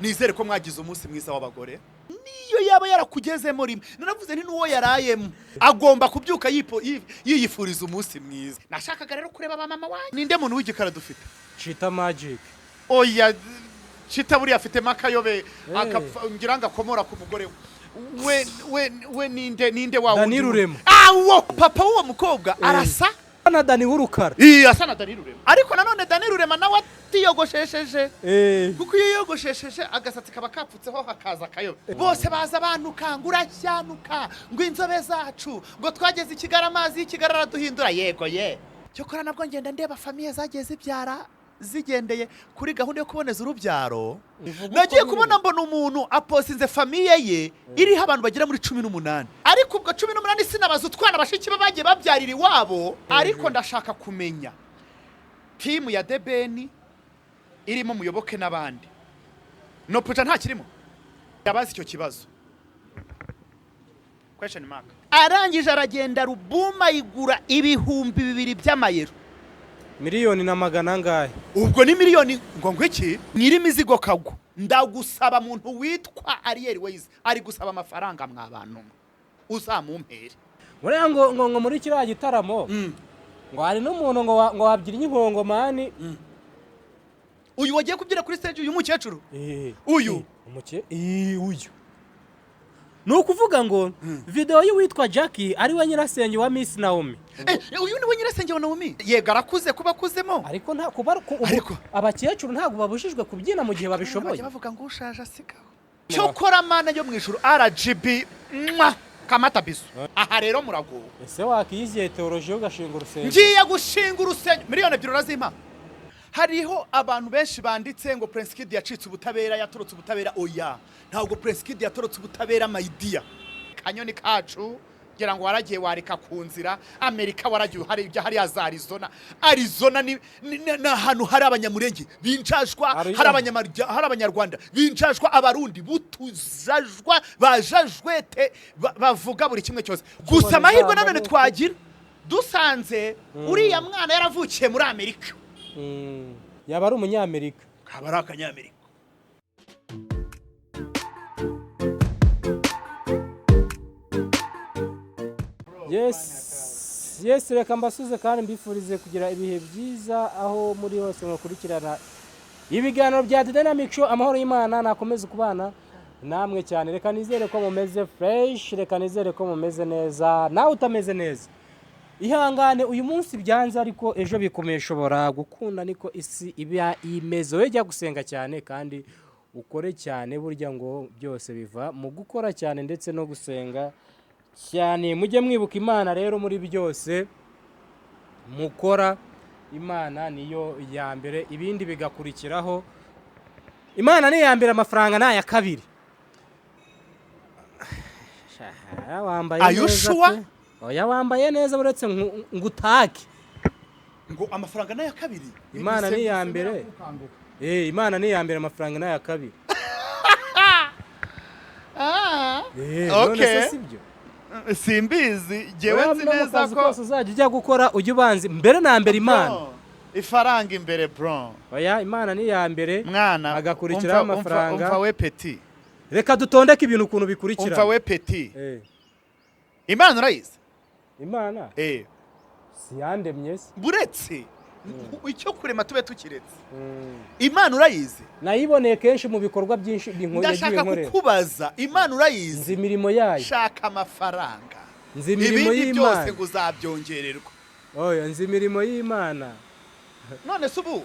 Nizere ko mwagize umunsi mwiza w'abagore. Niyo yaba yarakugezemo rimwe, naravuze nti n'uwo yarayemo agomba kubyuka yiyifuriza umunsi mwiza. Nashakaga rero kureba ba mama wanyu. Ninde muntu w'igikara dufite? Chita Magic. Oya, Chita buriya afitemo akayobe, akapfa ngira ngo akomora ku mugore we. We we, ninde, ninde wa Dani wundi? Rurema. Awo papa w'uwo mukobwa arasa na Dani w'urukara. Ii, asa na Dani Rurema, ariko nanone Dani Rurema nawe atiyogoshesheje, kuko iyo yogoshesheje agasatsi kaba kapfutseho, hakaza akayobe. Bose baza bantuka ngo urashyanuka, ngo inzobe zacu, ngo twageze i Kigali, amazi y'i Kigali araduhindura. Yego ye, cyokora nabwo ngenda ndeba famille zagiye zibyara zigendeye kuri gahunda yo kuboneza urubyaro. Nagiye kubona mbona umuntu apostinze famille ye iriho abantu bagera muri 18, ariko ubwo 18 sinabaza utwana bashiki be bagiye babyarira iwabo. Ariko ndashaka kumenya team ya The Ben irimo Muyoboke n'abandi, Noopja ntakirimo, yabaze icyo kibazo, question mark. Arangije aragenda, album ayigura 2000 by'amayero. Miliyoni na magana angahe? Ubwo ni miliyoni ngo iki? Nyirimizigo kagwa, ndagusaba, muntu witwa Ariel Wayz ari gusaba amafaranga, mwa bantu mwe, uzamumpere. Buriya ngo muri kiriya gitaramo ngo hari n'umuntu ngo wabyinnye inkongomani. Uyu wagiye kubyina kuri stage, uyu mukecuru? Uyu? Uyu ni ukuvuga ngo video y'uwitwa Jackie, ari we nyirasenge wa Miss Naomi. Uyu ni we nyirasenge wa Naomi? Yego, arakuze kuba akuzemo. Ariko nta kuba Ariko- abakecuru ntabwo babujijwe kubyina mu gihe babishoboye. Bajya bavuga ngo ushaje asigaho. Cyokora Mana yo mu ijuru, RGB mwa kamata biso, aha rero muragowe. Ese wakiyiziye teolojiya ugashinga urusengero? Ngiye gushinga urusengero, miliyoni 2 urazimpa? Hariho abantu benshi banditse ngo Prince Kid yacitse ubutabera, yatorotse ubutabera. Oya, ntabwo Prince Kid yatorotse ubutabera, my dear. Kanyoni kacu, ngira ngo waragiye warika ku nzira Amerika, waragiye hari ibyo hariya za Arizona. Arizona ni ahantu hari Abanyamurenge binjajwa, hari Abanyarwanda binjajwa, Abarundi butuzajwa, bajajwete, bavuga buri kimwe cyose. Gusa amahirwe ijambo nanone ni uko- twagira, dusanze uriya mwana yaravukiye muri Amerika, Yaba ari Umunyamerika. Kaba ari Akanyamerika. Yes, reka mbasuze kandi mbifurize kugira ibihe byiza aho muri hose mukurikirana ibiganiro bya The Dynamic Show. Amahoro y'Imana nakomeze kubana namwe cyane. Reka nizere ko mumeze fresh, reka nizere ko mumeze neza. Nawe utameze neza, ihangane, uyu munsi byanze ariko ejo bikomeye, ushobora gukunda, niko isi iba imeze. Wowe jya gusenga cyane kandi ukore cyane, burya ngo byose biva mu gukora cyane ndetse no gusenga cyane. Mujye mwibuka Imana rero muri byose mukora. Imana niyo ya mbere, ibindi bigakurikiraho. Imana ni iya mbere, amafaranga ni aya kabiri. Wambaye Are you neza sure? pe. Oya, wambaye neza, uretse ngutake. Ngo amafaranga ni aya kabiri? Imana ni iya mbere. Imana ni iya mbere, amafaranga ni aya kabiri. None se sibyo? Simbizi jyewe, Oya, nzi no mu neza kazi ko kose uzajya ujya gukora, ujye ubanza mbere na mbere Imana. Bro, ifaranga imbere, bro. Oya, Imana ni iya mbere, Mwana, hagakurikiraho amafaranga. Umva we petit. Reka dutondeke ibintu ukuntu bikurikirana. Umva we petit. Imana urayizi? Imana? Si yandemye se? Buretse icyo kurema tube tukiretse, Imana urayizi? Nayiboneye kenshi mu bikorwa byinshi yagiye Ndashaka nkorera. kukubaza, Imana urayizi? Nzi imirimo yayo. Shaka amafaranga, Nzi imirimo ibindi byose y'Imana. ngo uzabyongererwa. Oya, nzi imirimo y'Imana. None se ubu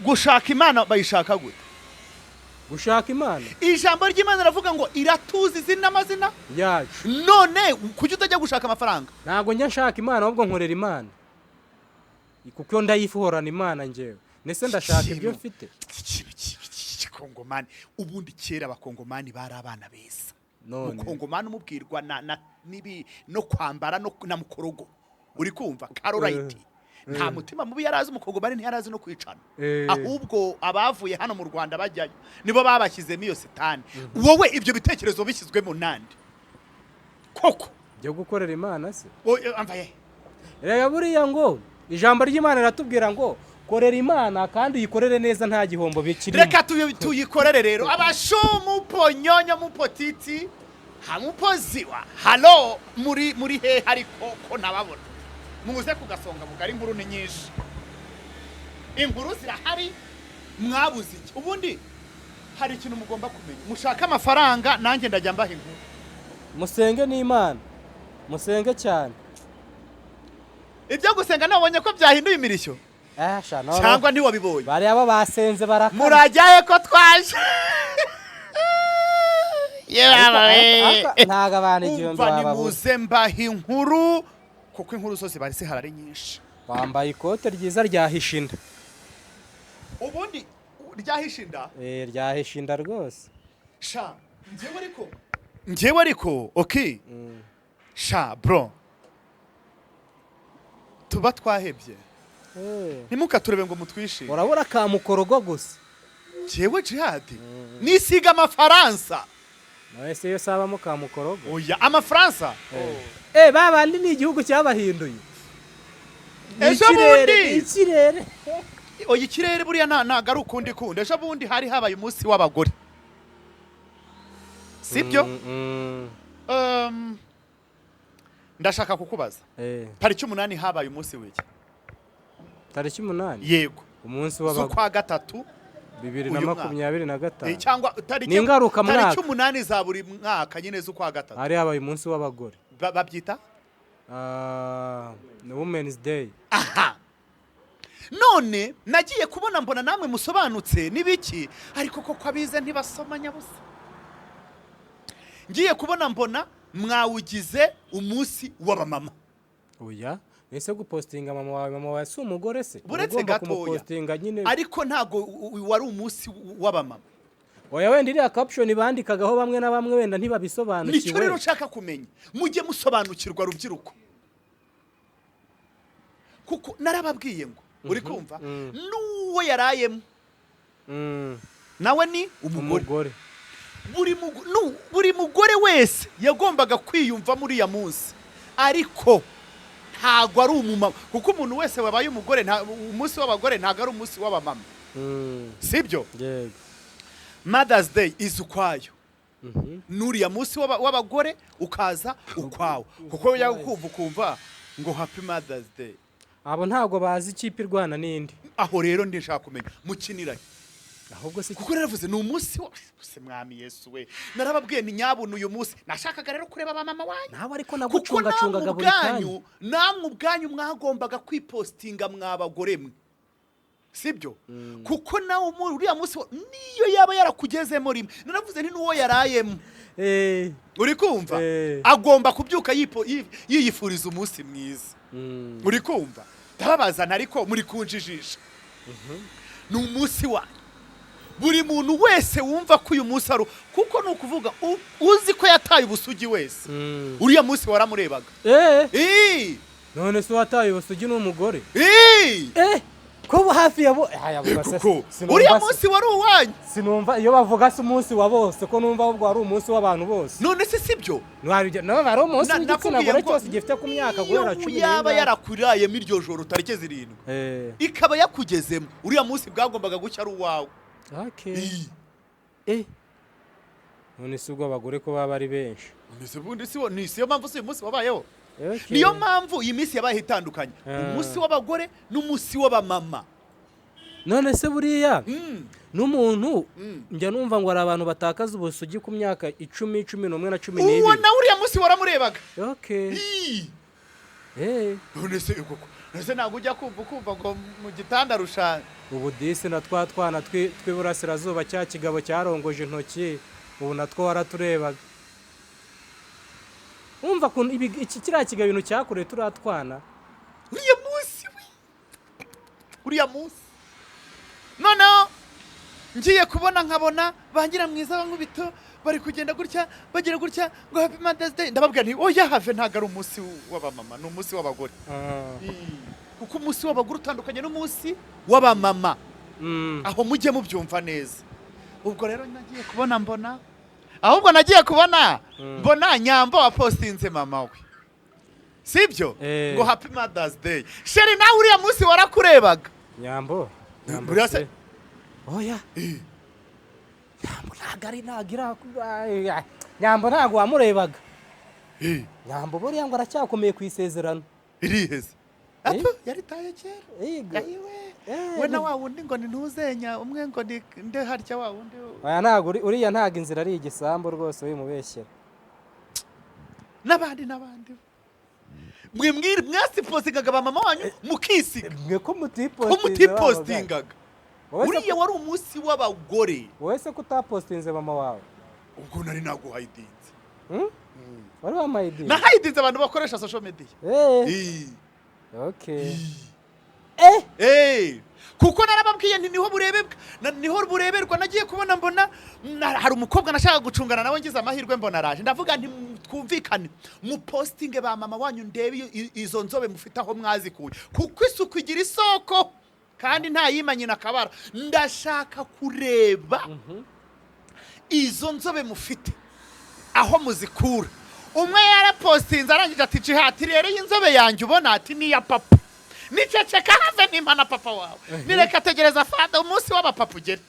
gushaka Imana bayishaka gute? Gushaka Imana? Ijambo ry'Imana riravuga ngo iratuzi izina, amazina yacu. None kuki utajya gushaka amafaranga? Ntabwo njya nshaka Imana, ahubwo nkorera Imana, kuko ndayifuhorana Imana njyewe. Ndetse ndashaka ibyo mfite. Ikintu cy'Ikongomani, ubundi kera Abakongomani bari abana beza. None? Umukongomani umubwirwa na nibi no kwambara no na mukorogo, uri kumva karorayiti, nta mutima mubi yari azi. Umukongomani ntiyari azi no kwicana. Ahubwo abavuye hano mu Rwanda bajyayo nibo babashyizemo iyo sitani. Wowe ibyo bitekerezo bishyizwemo nande koko? Byo gukorera Imana se? Oye, amva ye. Reka, buriya ngo ijambo ry'Imana riratubwira ngo Korera Imana kandi uyikorere neza, nta gihombo bikirimo. Reka tuyikorere rero. Abashu mupo nyonyo, mupo titi, hamupo ziwa, halo, muri hehe? Ariko ko nababona, muze kugasonga bugari. Inkuru ni nyinshi, inkuru zirahari. Mwabuze iki? Ubundi hari ikintu mugomba kumenya: mushake amafaranga, nanjye ndajya mbaha inkuru. Musenge n'Imana, musenge cyane. Ibyo gusenga nabonye ko byahinduye imirishyo. Ah, sha, no, Cyangwa ntiwabibonye? Bariya bo basenze barakara. Murajyaye ko twaje? Ntabwo abantu 1000 Umva, bababura. Nimuze mbaha inkuru, kuko inkuru zose bari zihari ari nyinshi. Wambaye ikote ryiza ryahishe inda. Ubundi ryahishe inda? Eh, ryahishe inda rwose. Sha, njyewe ariko okay, sha bro, tuba twahebye. Ntimukaturebe ngo mutwishime. Urabura ka mukorogo gusa. Njyewe Jihadi nisiga amafaransa. Nawe se iyo sabamo ka mukorogo? Oya, amafaransa. Eh, ba bandi ni igihugu cyabahinduye. Ni Ejo ikirere, bundi. ni ikirere. Oya, ikirere buriya ntago ari ukundi kundi. Ejo bundi hari habaye umunsi w'abagore, sibyo? Ndashaka kukubaza, tariki 8 habaye umunsi w'iki? Tariki 8? Yego. Umunsi w'abagore. Z'ukwa gatatu Bibiri na uyu mwaka. makumyabiri na Eh, gatanu. Cyangwa tariki Ni ngarukamwaka. Tariki 8 za buri mwaka nyine z'ukwa gatatu. Hari habaye umunsi w'abagore. Babyita? Ah, ni Women's Day. Aha, none nagiye kubona mbona namwe musobanutse n'ibiki, ariko koko abize ntibasoma nyabusa. Ngiye kubona mbona mwawugize umunsi w'abamama. Oya, ese gupostinga mama wawe, mama wawe si umugore se? Buretse Ugomba gatoya. kumupostinga nyine. Ariko ntabwo wari umunsi w'abamama. Oya, wenda iriya caption bandikagaho bamwe na bamwe wenda Nicyo ntibabisobanukiwe. rero nshaka kumenya, mujye musobanukirwa rubyiruko, kuko narababwiye ngo uri kumva n'uwo yarayemo nawe ni umugore. Umugore. Buri mugore wese yagombaga kwiyumva muri uriya munsi, ariko ntabwo ari umumama, kuko umuntu wese wabaye umugore umunsi w'abagore ntabwo ari umunsi w'abamama. Sibyo? Yego. Mother's Day iza ukwayo, n'uriya munsi w'abagore ukaza ukwawo, kuko ujya kumva ukumva ngo "Happy Mother's Day". Abo ntabwo bazi ikipe irwana n'indi. Aho rero ndishaka kumenya mukiniranye. Ahubwo si Kuko naravuze ni umunsi wa se mwami Yesu we. Narababwiye ni nyabuna uyu munsi nashakaga rero kureba ba mama wanyu, Nawe ariko kuko namwe nagucungacungaga buri kanya. ubwanyu, namwe ubwanyu mwagombaga kwipostinga mwabagore mwe, sibyo? Kuko nawe muri uriya munsi niyo yaba yarakugezemo rimwe, naravuze nti n'uwo yarayemo, uri kumva, agomba kubyuka yiyifuriza umunsi mwiza. Uri kumva? Ndababazana, ariko muri kunjijisha. Ni umunsi wanyu, buri muntu wese wumva ko uyu munsi ari kuko ni ukuvuga uzi ko yataye ubusugi wese, uriya munsi waramurebaga. Ii! None se uwataye ubusugi ni umugore? Ii! Eh, ko hafi ya bo aya vuga se? Kuko Sinumva uriya munsi wari uwanyu. Sinumva iyo bavuga se umunsi wa bose, ko numva ahubwo wari umunsi w'abantu bose. None se sibyo? Nabo bari umunsi w'igitsina Nakubwiye gore ngo cyose gifite ku myaka guhera niyo 10 yaba n'ingahe. yarakurayemo iryo joro tariki 7, ikaba yakugezemo, uriya munsi bwagombaga gucya ari uwawe. Okay. Ii. Eh, none se ubwo abagore ko baba ari benshi? None se ubundi si wo ni siyo mpamvu si uyu munsi wabayeho? Okay. Niyo mpamvu iyi minsi yabaye itandukanye, umunsi w'abagore n'umunsi w'abamama. None se buriya n'umuntu njya numva ngo hari abantu batakaza ubusugi ku myaka 10, 11 na cumi Uwo n'ibiri. nawe uriya munsi waramurebaga. Okay. Ii. Eh. None se koko, none se ntabwo ujya kumva ukumva ngo mu gitanda rushanya? Ubu disi na twa twana tw'iburasirazuba, cya kigabo cyarongoje intoki, ubu natwo waraturebaga. Wumva ukuntu iki kiriya kigabo ibintu cyakoreye turiya twana. Uriya munsi we, uriya munsi noneho ngiye kubona nkabona ba mwiza bankubito bari kugenda gutya, bagira gutya ngo "Happy Mother's Day". Ndababwira nti oya, have, ntabwo ari umunsi w'abamama, ni umunsi w'abagore, kuko umunsi w'abagore utandukanye n'umunsi w'abamama. Aho mujye mubyumva neza. Ubwo rero nagiye kubona mbona, ahubwo nagiye kubona mbona Nyambo wapostinze mama we, sibyo? Eh. Ngo "Happy Mother's Day, chérie". Nawe uriya munsi warakurebaga. Nyambo, Nyambo Buriya se se. Oya, Nyambo ntabwo ari, ntabwo ira Nyambo, ntabwo wamurebaga. Nyambo buriya ngo aracyakomeye ku isezerano. Iriheze. Eh? Apo yaritaye kera. Yego. Ayiwe, we na wa wundi ngo ni ntuzenya umwe ngo ni nde harya wa wundi? Oya, ntabwo uriya, ntabwo inzira ari igisambu rwose, wimubeshyera. N'abandi n'abandi, mwe mwasipostingaga ba mama wanyu mukisiga. Mwe ko Ko mutipostinze? Mutipostingaga. Wowe se? Uriya wari umunsi w'abagore. Wowe se ko utapostinze mama wawe? Ubwo nari naguhayidinze. Wari wamaye idini? Nahayidinze abantu bakoresha social media. Eh. Eh. Okay, eh. Eh, kuko narababwiye nti niho burebebwa niho bureberwa. Nagiye kubona mbona hari umukobwa nashaka gucungana nawe, ngize amahirwe mbona araje. Ndavuga nti twumvikane, mupostinge ba mama wanyu ndebe izo nzobe mufite aho mwazikuye, kuko isuku igira isoko kandi nta yima nyina akabara. Ndashaka kureba izo nzobe mufite aho muzikura. Umwe yarapostinze, arangije ati: "Jihati rero, iyi nzobe yanjye ubona," ati, "ni iya papa." Niceceka have nimba na papa wawe nireka tegereza fada umunsi w'abapapa ugere.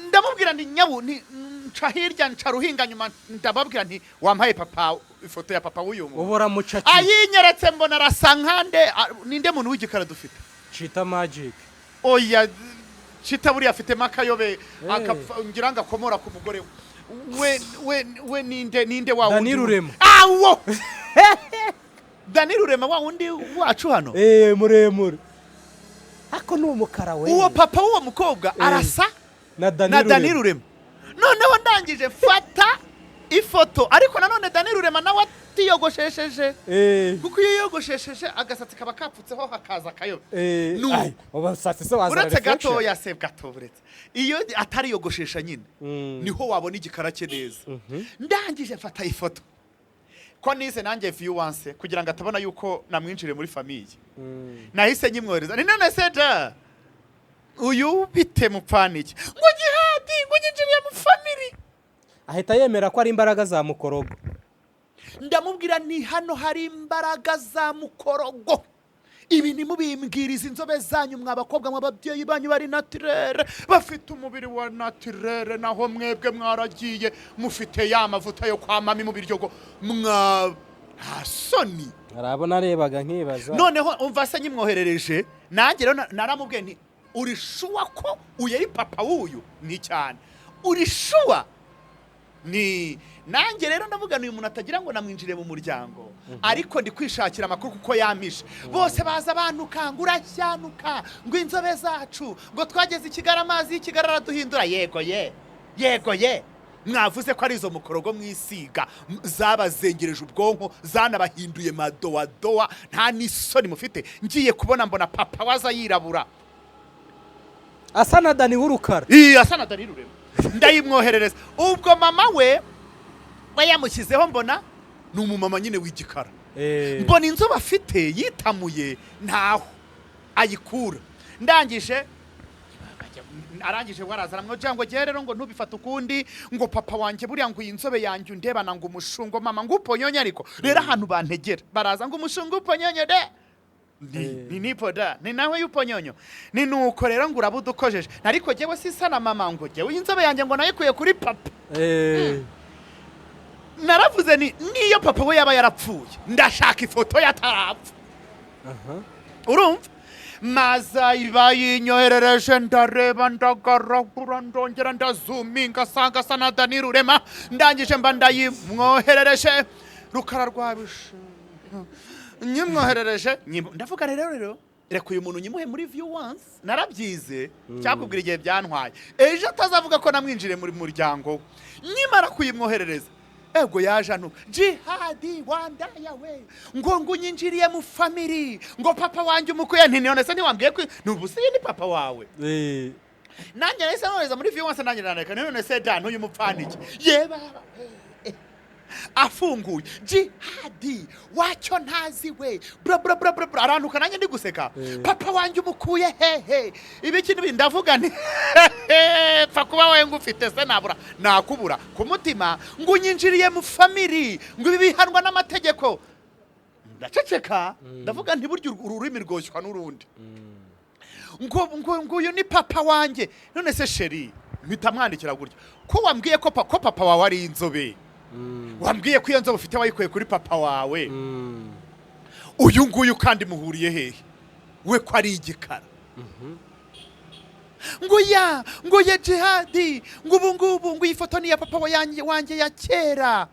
Ndamubwira nti nyabu ni nca hirya nca ruhinga nyuma. Ndababwira nti wampaye papa, ifoto ya papa w'uyu muntu. Ubora mucaki. Ayinyeretse mbona arasa nkande. Ninde muntu w'igikara dufite? Chita Magic. Oya, Chita buriya afitemo akayobe, akapfa ngira ngo akomora ku mugore we. We ninde, ninde wa Dani wundi? Rurema. Awo Dani Rurema wa wundi wacu hano. Eh, muremure ako ni umukara we. Uwo papa w'uwo mukobwa arasa na Dani. Na Dani Rurema. Rurema. Noneho ndangije mfata ifoto, ariko nanone Dani Rurema nawe atiyogoshesheje, kuko iyo yogoshesheje agasatsi kaba kapfutseho hakaza akayobe. Nuko. Ay, ubusatsi se wazana Uretse reflection? gatoya se, gato, uretse iyo atariyogoshesha nyine, niho wabona igikara cye neza. Ndangije mfata ifoto ko nize nanjye view once kugira ngo atabona yuko namwinjire muri famille. Nahise nyimwohereza ni none se da uyu bite mupfana iki, ngo Jihadi ngo nyinjiriye mu family. Ahita yemera ko ari imbaraga za mukorogo. Ndamubwira ni hano hari imbaraga za mukorogo. Ibi ntimubimbwirize inzobe zanyu mwa bakobwa mwa babyeyi banyu bari naturelle, bafite umubiri wa naturelle, naho mwebwe mwaragiye mufite ya mavuta yo kwa mami mu biryogo mwa nta soni. Hari abo narebaga nkibaza. Noneho umva se, nyimwoherereje nanjye rero naramubwiye nti: "Uri sure ko uyu ari papa w'uyu?" Ni cyane. "Uri sure?" Ni nanjye rero ndavuga uyu muntu atagira ngo namwinjire mu muryango, ariko ndi kwishakira amakuru kuko yampishe. Bose baza bantuka ngo urashyanuka, ngo inzobe zacu, ngo twageze i Kigali amazi y'i Kigali araduhindura. Yego ye, yego ye, mwavuze ko ari izo mukorogo mwisiga zabazengereje ubwonko, zanabahinduye madowadowa, nta n'isoni mufite. Ngiye kubona mbona papa waza yirabura. Asa na Dani w'urukara. Iyi asa na Dani Rurema. Ndayimwoherereza, ubwo mama we we yamushyizeho, mbona ni umumama nyine w'igikara. Mbona inzobe afite yitamuye ntaho ayikura. Ndangije arangije we araza aramwogira ngo jye rero ngo ntubifate ukundi, ngo papa wanjye buriya ngo iyi nzobe yanjye undebana ngo umushungo mama ngo uponyonye. Ariko rero ahantu bantegera baraza ngo umushungo uponyonye de ni ni nipo da ni nawe y'uponyonyo ni nuko rero ngo uraba udukojeje, ariko jyewe sisa na mama, ngo jyewe iyi nzobe yanjye ngo nayikuye kuri papa. Naravuze ni niyo papa we yaba yarapfuye ndashaka ifoto ye atarapfa. Urumva maza bayinyoherereje, ndareba, ndagaragura, ndongera ndazuminga, asanga asa na Dani Rurema. Ndangije mba ndayimwoherereje rukara rwabishe. Nyimwoherereje ndavuga rero reka uyu muntu nyimuhe muri view once. Narabyize cyakubwira igihe byantwaye, ejo atazavuga ko namwinjiriye muri muryango we. Nkimara kuyimwoherereza, ego yaje anuka: "Jihadi wandaya we, ngo unyinjiriye mu family, ngo papa wanjye umukuye." Nti: "None se ntiwambwiye ko nubu se ni papa wawe?" Nanjye nahise nohereza muri view once, nanjye nandika: "None se da n'uyu mupfana iki?" Ye baba, afunguye: "Jihadi wacyo ntazi we, bra bra bra bra bra." Arantuka, nanjye ndi guseka. "Papa wanjye umukuye hehe?" Ibiki n'ibindi. Ndavuga nti pfa kuba wowe ngufite se nabura nakubura ku mutima. Ngo unyinjiriye mu family, ngo ibi bihanwa n'amategeko. Ndaceceka, ndavuga nti burya ururimi rwoshywa n'urundi. Ngo uyu ni papa wanjye. None se chéri, mpita mwandikira gutya: ko wambwiye ko papa wawe ari inzobe, wambwiye ko iyo nzobe ufite wayikuye kuri papa wawe, uyu nguyu kandi muhuriye hehe we ko ari igikara? Ngo ya, ngo ye Jihadi, ngo ubu ngubu, ngo iyi foto ni iya papa wanjye ya kera.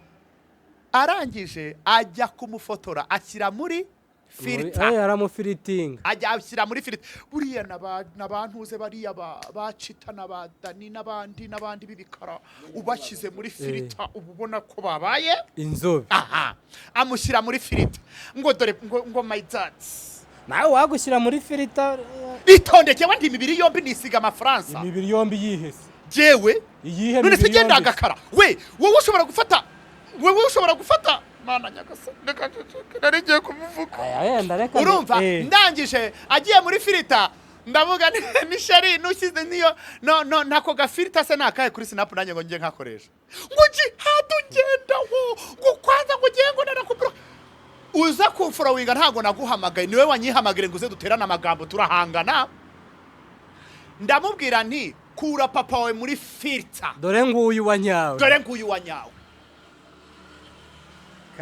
Arangije ajya kumufotora, ashyira muri filter. Aramufilteringa. Ajya ashyira muri filter. Buriya n'abantuze bariya ba Cita na ba Dani n'abandi n'abandi b'ibikara, ubashyize muri filter uba ubona ko babaye inzobe. Aha, amushyira muri filter ngo dore, ngo my dad. Nawe wagushyira muri filter. Itonde, jyewe ndi imibiri yombi, nisiga amafaransa. Imibiri yombi yihese? Jyewe Iyihe none se mibiri genda yombi? Agakara we, wowe ushobora gufata, wowe ushobora gufata. Mana nyagasani, reka nceceke, nari ngiye kumuvuga. Aya, wenda reka Urumva, ndangije agiye muri filter, ndavuga ni chéri, nushyize niyo no no ntako gafilter se nakaye kuri Snap nanjye ngo njye nkakoresha? Ngo Jihad ugenda wo ngo kwanza ngo ugiye ngo narakubura uza kumfollowinga. Ntabwo naguhamagaye, niwe wanyihamagare ngo uze duterane amagambo. Turahangana, ndamubwira nti: "Kura papa wawe muri filter." Dore nguyu wa nyawe. Dore nguyu wa nyawe.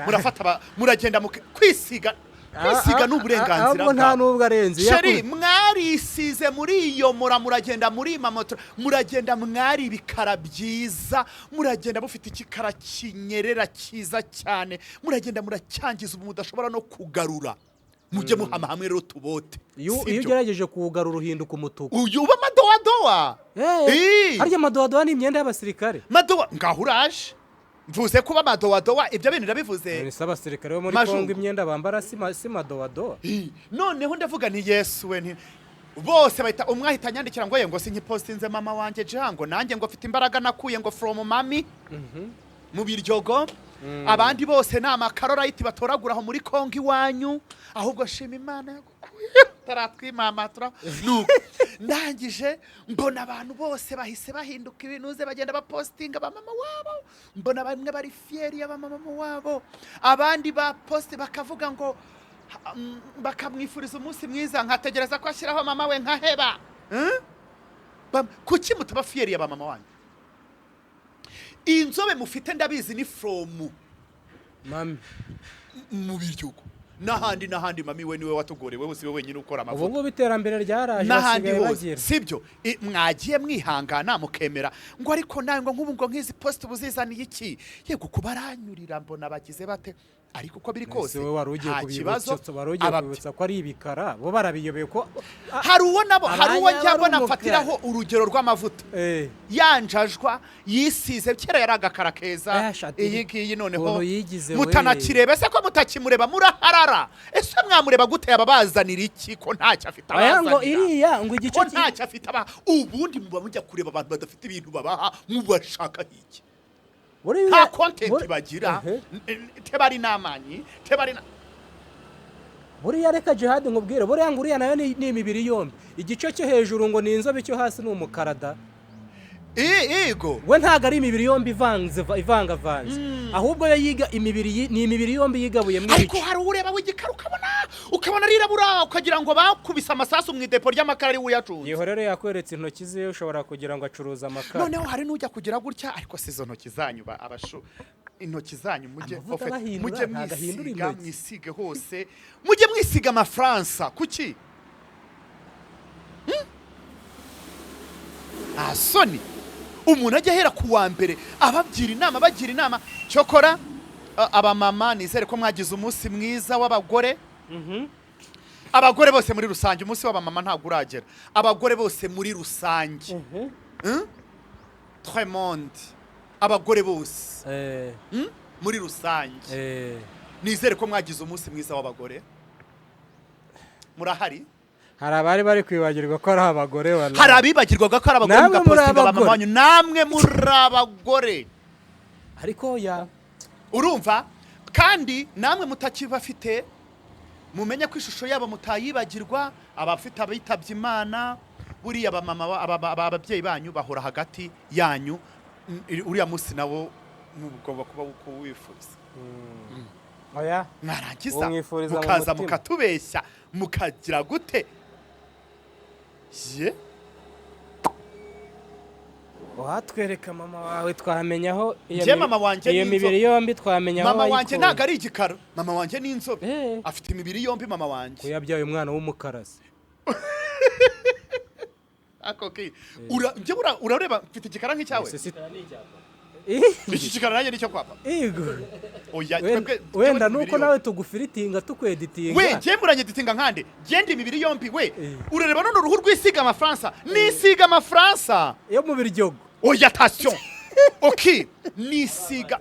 Murafata muragenda kwisiga, kwisiga ni uburenganzira Ahubwo nta bwawe. n'ubwo arenze. Chéri, mwarisize muri iyo mura, muragenda muri mamoto, muragenda mwari ibikara byiza, muragenda mufite ikikara kinyerera cyiza cyane, muragenda muracyangiza, ubu mudashobora no kugarura. Mujye muhama hamwe rero tubote. Iyo Sibyo? ugerageje kuwugarura uhinduka umutuku. Uyu uba madowadowa. Harya madowadowa ni imyenda y'abasirikare? Madowa, ngaho uraje mvuze kuba madowadowa, ibyo bintu ndabivuze. Ni abasirikare bo muri Majungu. Kongo imyenda bambara si madowadowa? Noneho ndavuga nti: "Yesu we!" Nti bose bahita, umwe ahita anyandikira ngo ye, ngo sinkipostinze mama wanjye jango nanjye ngo mfite imbaraga nakuye ngo from mami mu Biryogo. Abandi bose ni amakarorayiti batoragura aho muri Kongo iwanyu. Ahubwo shima Imana yagukuye taratwimamatura. Nuko ndangije mbona abantu bose bahise bahinduka ibinuze, bagenda bapostinga ba mama wabo. Mbona bamwe bari fier y'abamama wabo, abandi baposte bakavuga ngo bakamwifuriza umunsi mwiza, nkategereza ko ashyiraho mama we nkaheba. Hmm? Kuki mutaba fier ya ba mama wanyu? Inzobe mufite ndabizi ni from mami. Mu Biryogo n'ahandi n'ahandi. Mami we niwe watugorewe, we si we wenyine ukora Ubu amavuta. ngubu iterambere ryaraje, N'ahandi basigaye hose. bagira. Sibyo? Mwagiye mwihangana mukemera ngo ariko nawe ngo nk'ubu ngo nk'izi post ubuzizaniye iki? Yego, kuba aranyurira mbona bagize bate, ariko uko biri kose Ese wowe wari ugiye nta kibazo. kubibutsa, wari ugiye kubibutsa ko ari ibikara, bo barabiyobeye ko Hari uwo nabo, hari uwo Abanya njya mbona bari umukara. mfatiraho urugero rw'amavuta. Yanjajwa yisize kera yari agakara keza. Shati, Iyi ngiyi noneho ukuntu yigize we. mutanakireba. Ese ko mutakimureba muraharara? Ese mwamureba gute? Yaba bazanira iki ko ntacyo afite Aya ngo abazanira? iriya ngo igice Ko ntacyo afite aba, ubundi muba mujya kureba abantu badafite ibintu babaha mubashaka iki? Buriya- Nta content bagira. Teba ari n'amanyi, teba ari na Buriya reka Jihad nkubwire, buriya ngo uriya nayo ni imibiri yombi, igice cyo hejuru ngo ni inzobe, icyo hasi ni umukara da. Igo. We ntabwo ari imibiri yombi ivanze, ivangavanze, ahubwo yo yiga imibiri ni imibiri yombi yigabuyemo Ariko ibice. hari ureba w'igikara, ukabona arirabura, ukagira ngo bakubise amasasu mu idepo ry'amakara ari we uyacunze. Yeho rero yakweretse intoki ze, ushobora kugira ngo acuruza amakara. Noneho hari n'ujya kugira gutya, ariko si izo ntoki zanyu abashu, intoki zanyu mujye Amavuta ofete, abahindura, mujye ntabwo ahindura mwisiga intoki. Mwisige hose, mujye mwisiga amafaransa. Kuki? Nta soni, umuntu ajya ahera ku wa mbere abagira inama, bagira inama. Cyokora abamama, nizere ko mwagize umunsi mwiza w'abagore. Abagore bose muri rusange, umunsi w'abamama ntabwo uragera. Abagore bose muri rusange, Tout monde, abagore bose, Muri rusange, nizere ko mwagize umunsi mwiza w'abagore. Murahari? Hari abari bari kwibagirwa ko ari abagore, wallahi. Hari abibagirwaga ko ari abagore. Namwe muri Mugapostinga abamama abagore. banyu, namwe muri abagore. Ariko ya Urumva, kandi namwe mutakibafite, mumenye ko ishusho yabo mutayibagirwa. Abafite abitabye Imana, buriya abamama ababyeyi banyu bahora hagati yanyu. Uriya munsi nabo mugomba kuba kuwifuriza. Oya. Mwarangiza Umwifuriza mu mukaza mutima. mukatubeshya, mukagira gute? Ye. Watwereka mama wawe twamenya aho iyo Njye mama wanjye iyo ni mibiri inzobe. yombi twamenya aho Mama wanjye wayikuye. ntabwo ari igikara, mama wanjye ni inzobe. Afite imibiri yombi mama Ko wanjye. yabyaye umwana w'umukarasi. Ako ki njye urareba mfite igikara nk'icyawe. Ese si Iki gikara nanjye nicyo kwa papa. Yego. Oya. Wenda Twebwe nuko imibiri nawe yombi. tugufiritinga, tukweditinga. We, njye muranyeditinga nkande? Genda imibiri yombi we. Urareba none uruhu rwisiga amafaransa, nisiga amafaransa. Yo mu biryogo. Oya, attention, ok, nisiga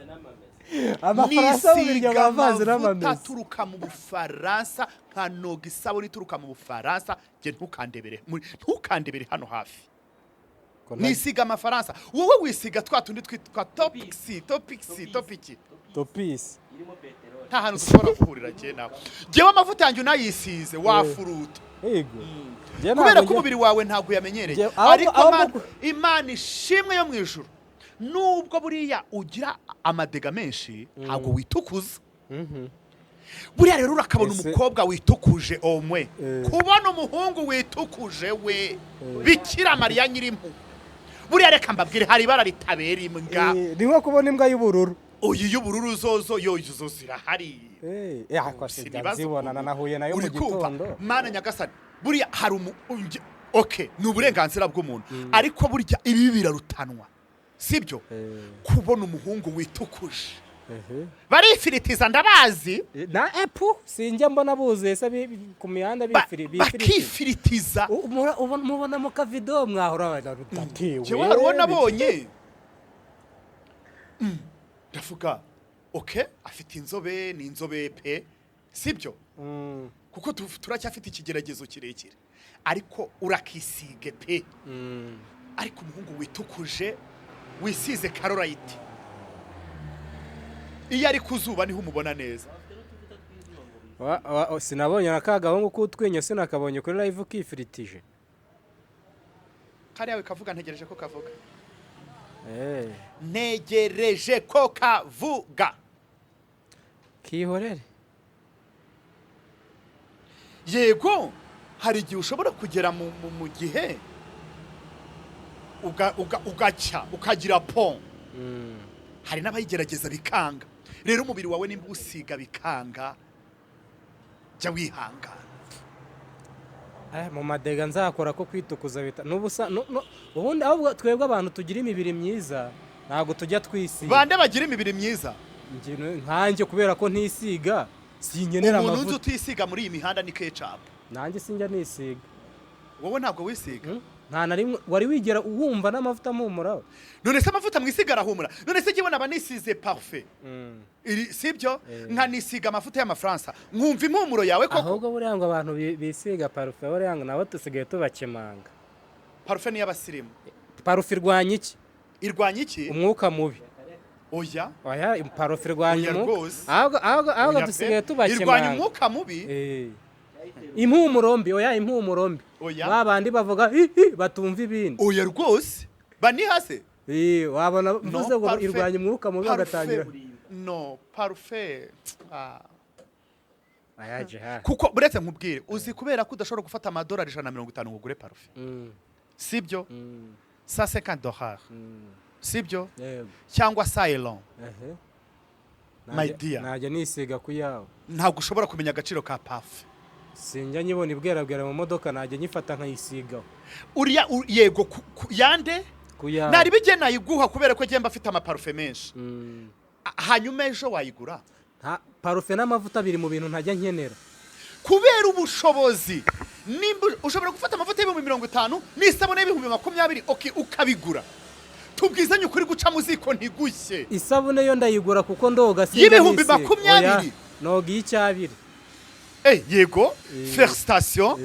Amafaransa mu biryogo nisiga avanze amavuta n'amamesa. aturuka mu Bufaransa, nkanoga isabune ituruka mu Bufaransa. Njye ntukandebere hano hafi. Nisiga amafaransa, wowe wisiga twa tundi twitwa topixi topixi topiki. Topisi. Nta hantu dushobora guhurira njye nawe. Njyewe amavuta yanjye unayisize wafuruta. Yego. Njye Kubera ntabwo ko umubiri wawe ntabwo uyamenyereye. Njye Ariko Imana ishimwe yo mu ijuru, nubwo buriya ugira amadega menshi, ntabwo witukuza. Buriya rero urakabona umukobwa witukuje omwe, kubona umuhungu witukuje we, Bikira Mariya nyirimpuhwe. Buriya reka mbabwire, hari ibara ritabera imbwa. Ni nko kubona imbwa y'ubururu. Uyu y'ubururu zozo yo zo zirahari. Kwa se Sinibaza nzibona ukuntu. Nanahuye nayo mu Uri kumva? gitondo. Mana nyagasani, buriya hari ok, ni uburenganzira bw'umuntu, ariko burya ibi birarutanwa, sibyo? Kubona umuhungu witukuje, barifiritiza, ndabazi. Na epu sinjya mbona buzuye se ku mihanda bifiritiza. Bakifiritiza. Mubona mu kavido mwahora rutatewe. Njyewe hari uwo nabonye, ndavuga ok, afite inzobe, ni inzobe pe, sibyo? Kuko turacyafite ikigeragezo kirekire, ariko urakisige pe. Ariko umuhungu witukuje wisize karorayiti, iyo ari ku zuba niho umubona neza. Sinabonye na ka gahungu k'utwinyo, sinakabonye kuri live kifiritije. Kariya we kavuga, ntegereje ko kavuga. Ntegereje ko kavuga. Kihorere. Yego, hari igihe ushobora kugera mu gihe ugacya ukagira pon. Hari n'abayigerageza bikanga. Rero umubiri wawe nimba usiga bikanga, jya wihangana. Mu madega nzakora ko kwitukuza bita n'ubusa ubundi ahubwo twebwe abantu tugira imibiri myiza ntabwo tujya twisiga. Bande bagira imibiri myiza? Nkanjye kubera ko ntisiga sinkenera Umuntu nzi amavuta. utisiga muri iyi mihanda ni Kecapu. Nanjye sinjya nisiga. Wowe ntabwo wisiga? Nta na rimwe wari wigera wumva n'amavuta ampumuraho. None se amavuta mwisiga arahumura? None se njyewe naba nisize parufe iri, sibyo? Nkanisiga amavuta y'amafaransa, nkumva impumuro yawe koko? Ahubwo buriya ngo abantu bisiga parufe, buriya ngo nabo dusigaye tubakemanga. Parufe ni iy'abasirimu. Parufe irwanya iki? Irwanya iki? Umwuka mubi. Oya. Oya, parufe irwanya Oya umwuka. rwose. Ahubwo Oya pe. dusigaye Irwanya tubakemanga. umwuka mubi? Impumuro mbi, oya, impumuro mbi. Oya. Ba bandi bavuga hi hi batumva ibindi. Oya rwose, banihase. Wabona mvuze ngo Parufe- irwanya umwuka mubi parufe- bagatangira. No, parufe, ah. Aya jiha. Kuko buretse nkubwire, uzi kubera ko udashobora gufata amadolari 150 ngo ugure parufe, sibyo? $150, sibyo? Yego. Cyangwa sayilon. Ehe. My dear. Najya nisiga ku yawe. Ntabwo ushobora kumenya agaciro ka parufe. Sinjya nyibona ibwerabwera mu modoka, najya nyifata nkayisigaho. Uriya yego, yande Ku yawe. nari bijye nayiguha kubera ko njye mba afite amaparufe menshi. Hanyuma ejo wayigura. Nta parufe n'amavuta biri mu bintu ntajya nkenera. Kubera ubushobozi, nimba ushobora gufata amavuta 50,000 n'isabune y'20,000, ok, ukabigura. Tubwizanye ukuri, guca mu ziko ntigushye. Isabune yo ndayigura kuko ndoga sinjya Y'ibihumbi nisiga. 20? Oya, noga iy'icyabiri. Yego, felicitation.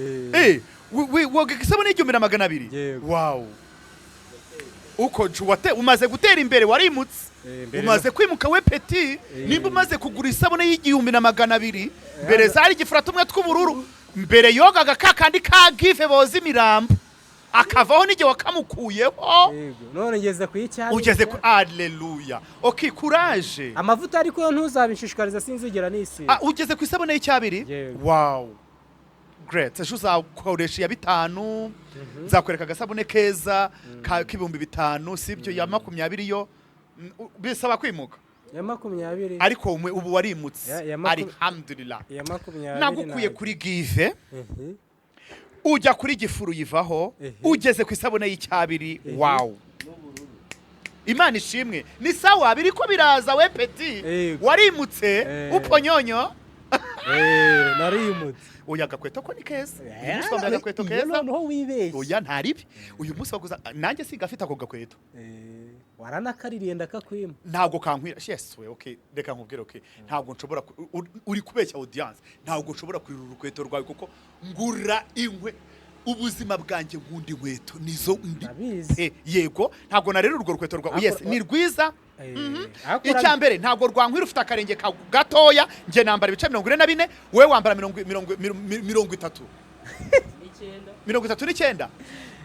Woga isabune y'1200? Yego. Wow, uko wate umaze gutera imbere, warimutse. Mbere Umaze kwimuka we petit. Nimba umaze kugura isabune y'1200, mbere zari igifura tumwe tw'ubururu, mbere yogaga ka kandi ka give boza imirambo akavaho n'igihe wakamukuyeho. Yego, none ngeze ku y'icyabiri. Ugeze ku aleluya, ok, courage. Amavuta ariko yo ntuzabishishikariza, sinzigera nisiga. Ah, ugeze ku isabune y'icyabiri? Yego. Wow. Great. Ejo uzakoresha iya 5, nzakwereka agasabune keza k'5,000, sibyo? Ya 20 yo bisaba kwimuka. Ya 20. Ariko ubu warimutse. Alhamdulillah. Ya 20. Nagukuye kuri Give, ujya kuri Gifuru, uyivaho, ugeze ku isabune y'icyabiri. Wow, Imana ishimwe, ni sawa, biriko biraza we petit. Warimutse. Uponyonyo. Eh, narimutse. Oya, agakweto ko ni keza. Uyu munsi wambaye agakweto Iyo keza. Noneho wibeshye. Oya, ntaribi, uyu munsi waguza nanjye singafite ako gakweto. Eh, waranakaririye ndakakwima. Ntabwo kankwira. Yes we, okay, reka nkubwire. Okay, ntabwo nshobora uri kubeshya audience. Ntabwo nshobora kurira urukweto rwawe kuko ngura inkwe ubuzima bwanjye, nkunda inkweto nizo Ndabizi. Eh, yego, ntabwo narera urwo rukweto rwawe. Yes, ni rwiza. Ariko Icya mbere, ntabwo rwankwira, ufite akarenge gatoya. Njye nambara ibice 44, wowe wambara 30, 39,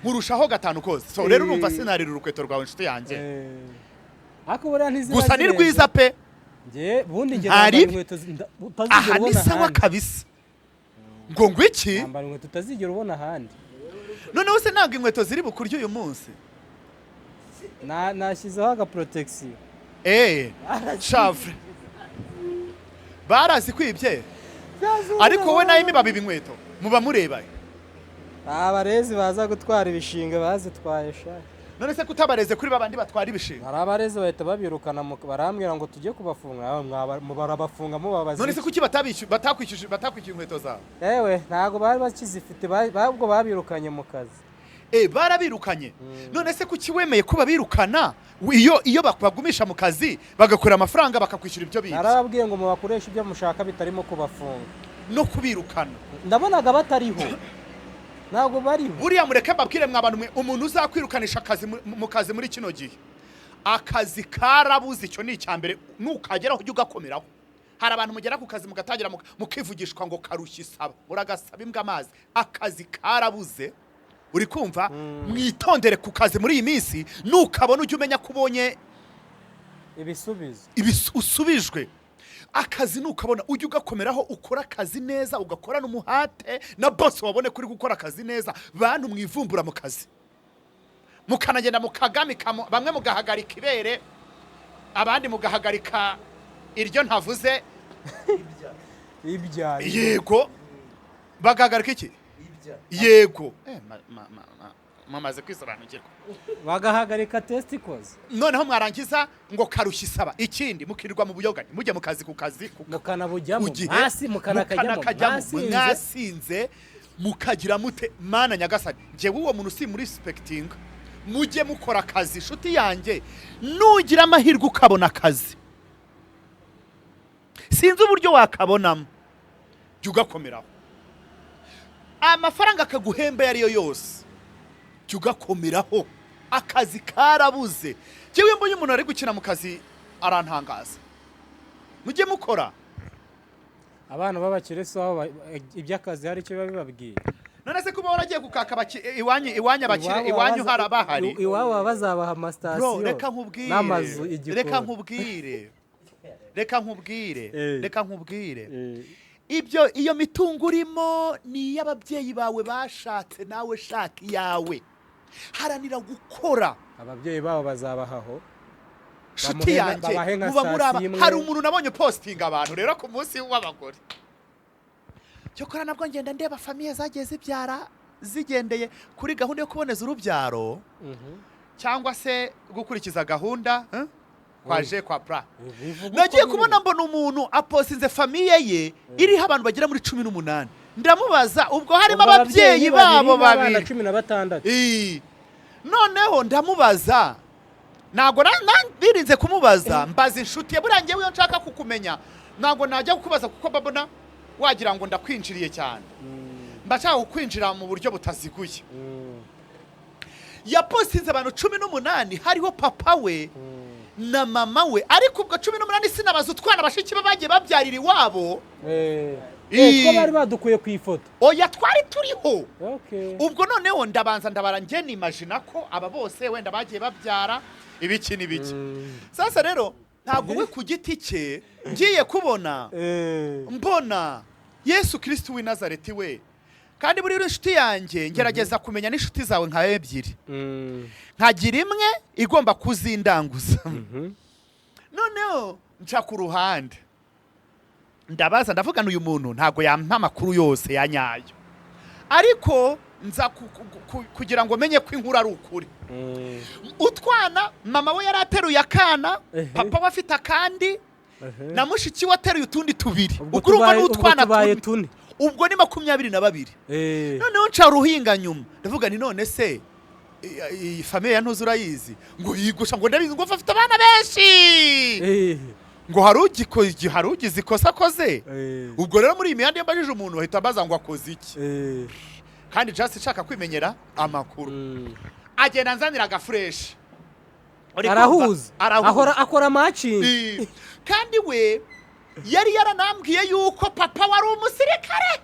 nkurushaho 5 kose. So rero urumva sinarira urukweto rwawe, inshuti yanjye. Eh, ariko buriya ntiziba Gusa ni zirenze. rwiza pe. Njye bundi njye Ntari nambara bi- inkweto utazigera Aha ni ubona sawa ahandi. kabisa. Ngo iki? Nambara inkweto utazigera ubona ahandi. Noneho se ntabwo inkweto ziri bukurye uyu munsi? Nashyizeho agaprotection. Eh, shavre barazikwibye, ariko wowe nayo imibabi inkweto muba mureba. Abarezi baza gutwara ibishinga bazitwaye sha. None se kutabareze kuri babandi batwara ibishinga? Hari abarezi bahita babirukana barambwira ngo tujye kubafunga. Ah, barabafunga mubabaza None se iki? kuki batakwishyuye inkweto zawe? Ewe, ntabwo bari bakizifite, ubwo babirukanye mu kazi. Eh, barabirukanye. None se kuki wemeye ko babirukana iyo bagumisha mu kazi bagakora amafaranga bakakwishyura ibyo bibye? Narababwiye ngo mubakoreshe ibyo mushaka bitarimo kubafunga. No kubirukana. Ndabonaga batariho, ntabwo bariho. Buriya mureke mbabwire mwa bantu mwe, umuntu uzakwirukanisha akazi mu kazi muri kino gihe, akazi karabuze, icyo ni icya mbere. Nukageraho ujye ugakomeraho. Hari abantu mugera ku kazi mugatangira mukivugishwa ngo karushya isaba, uragasaba imbwa amazi. Akazi karabuze, uri kumva? Mwitondere ku kazi muri iyi minsi. Nukabona ujye umenya ko ubonye ibisubizo. Usubijwe. Akazi nukabona ujye ugakomeraho, ukora akazi neza, ugakorana umuhate na boss, wabone kuri gukora akazi neza. Bantu mwivumbura mu kazi, mukanagenda mukagamika, bamwe mugahagarika ibere, abandi mugahagarika iryo ntavuze. Ibyaye. Yego, bagahagarika iki? Yego. Eh, mumaze kwisobanukirwa. Bagahagarika testicles. Noneho mwarangiza ngo karushya isaba, ikindi mukirirwa mu buyogani, mujya mu kazi ku kazi Mukanabujyamo ku gihe, hasi mukanakajyamo. mukanakajyamo Mwasinze. Mwasinze, mukagira mute? Mana nyagasani, njyewe uwo muntu si muri respecting. Mujye mukora akazi, inshuti yanjye. Nugira amahirwe ukabona akazi, sinzi uburyo wakabonamo, jya ugakomeraho. Amafaranga akaguhemba ayo ariyo yose, jya ugakomeraho. Akazi karabuze. Njyewe mbonye umuntu ari gukina mu kazi arantangaza. Mujye mukora. Abana b'abakire si aho iby'akazi hari icyo biba bibabwiye. None se kuba waragiye gukaka iwanyu abakire, Iwabo iwanyu harabahari? Iwabo baba bazabaha Bro, amasitasiyo reka nkubwire. n'amazu igikoni. Reka nkubwire, reka nkubwire. Reka nkubwire. Ibyo, iyo mitungo urimo ni iy'ababyeyi bawe bashatse. Nawe shaka iyawe, haranira gukora. Ababyeyi babo bazabahaho. Nshuti yanjye, babahe nka muba muri aba sitasiyo imwe. Hari umuntu nabonye postinga abantu rero ku munsi w'abagore. Cyokora nabwo ngenda ndeba famille zagiye zibyara zigendeye kuri gahunda yo kuboneza urubyaro cyangwa se gukurikiza gahunda, eh? Kwa je kwa pra. Bivuga uko Nagiye biri. kubona mbona umuntu apostinze famille ye iriho abantu bagera muri 18. Ndamubaza, ubwo harimo Ubwo ababyeyi babo n'abana babiri 16. Ii. Noneho ndamubaza, ntabwo nirinze kumubaza, mbaza inshuti ye. Buriya ngewe iyo nshaka kukumenya ntabwo najya kukubaza, kuko mbabona wagira ngo ndakwinjiriye cyane. Mba nshaka kukwinjira mu buryo butaziguye. Yapostinze abantu 18, hariho papa we na mama we, ariko ubwo 18 sinabaza utwana bashiki be bagiye babyarira iwabo. Two bari badukuye ku ifoto. Oya, twari turiho. Okay. Ubwo noneho ndabanza ndabara, njye nimajina ko aba bose wenda bagiye babyara ibiki n'ibiki. Sasa rero ntabwo we ku giti cye, ngiye kubona mbona Yesu Kirisitu w'i Nazareti we. Kandi buriya uri inshuti yanjye, ngerageza kumenya n'inshuti zawe nka ebyiri, nkagira imwe igomba kuzindanguza. Noneho nca ku ruhande, ndabaza, ndavuga, uyu muntu ntabwo yampa amakuru yose ya nyayo, ariko nza kugira ngo menye ko inkuru ari ukuri. Utwana, mama we yari ateruye akana, papa we afite akandi, na mushiki we ateruye utundi tubiri. Ubwo Ubwo urumva ubwo n'utwana tubaye tune. tune. Ubwo ni 22. Noneho nca ruhinga nyuma, ndavuga ni none se iyi famille ya ntuzi urayizi? Ngo yigusha, ngo ndabizi, ngo afite abana benshi, ngo hari ugize ikosa akoze. Ubwo rero muri iyi mihanda, iyo mbajije umuntu bahita baza ngo akoze iki, kandi just nshaka kwimenyera amakuru. Agenda anzanira agafureshi. Uri kumva? Arahuza. Arahuza. Ahora akora matching. Kandi we yari yaranambwiye yuko papa wari umusirikare.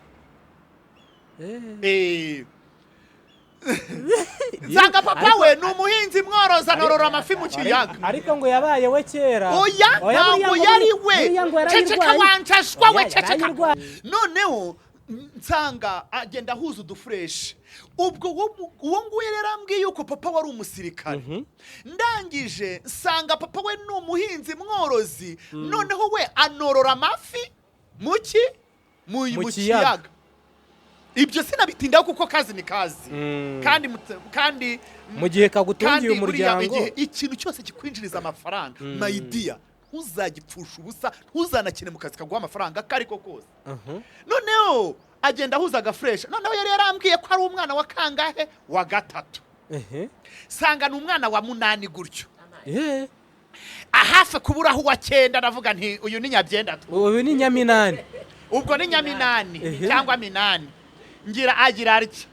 Nsanga papa we ni umuhinzi mworozi, anorora amafi mu kiyaga. Ariko ngo yabaye we kera. Oya, Oya, ntabwo buriya ngo yari we. Buriya ngo Ceceka. yarayirwaye. Wanjashwa we. Oya, Ceceka. yarayirwaye. Noneho nsanga agenda ahuza udufureshi. Ubwo uwo nguwo yari yarambwiye yuko papa wari umusirikare. Ndangije nsanga papa we ni umuhinzi mworozi, noneho we anorora amafi mu ki mu Mu mu kiyaga. kiyaga. Ibyo sinabitindaho kuko kazi ni kazi. Kandi Mu gihe kagutungiye kandi buriya umuryango. igihe ikintu cyose kikwinjiriza amafaranga, my dear, ntuzagipfusha ubusa, ntuzanakine mu kazi kaguha amafaranga ako ariko kose. Noneho agenda ahuza agafureshi. Noneho yari yarambwiye ko ari umwana wa kangahe? Wa gatatu. Sanga ni umwana wa munani gutyo, ahafi kuburaho uwa cyenda. Ndavuga nti uyu ni nyabyenda tu. Ubu ni nyaminani. Ubwo ni nyaminani cyangwa minani. Ngira agira atya,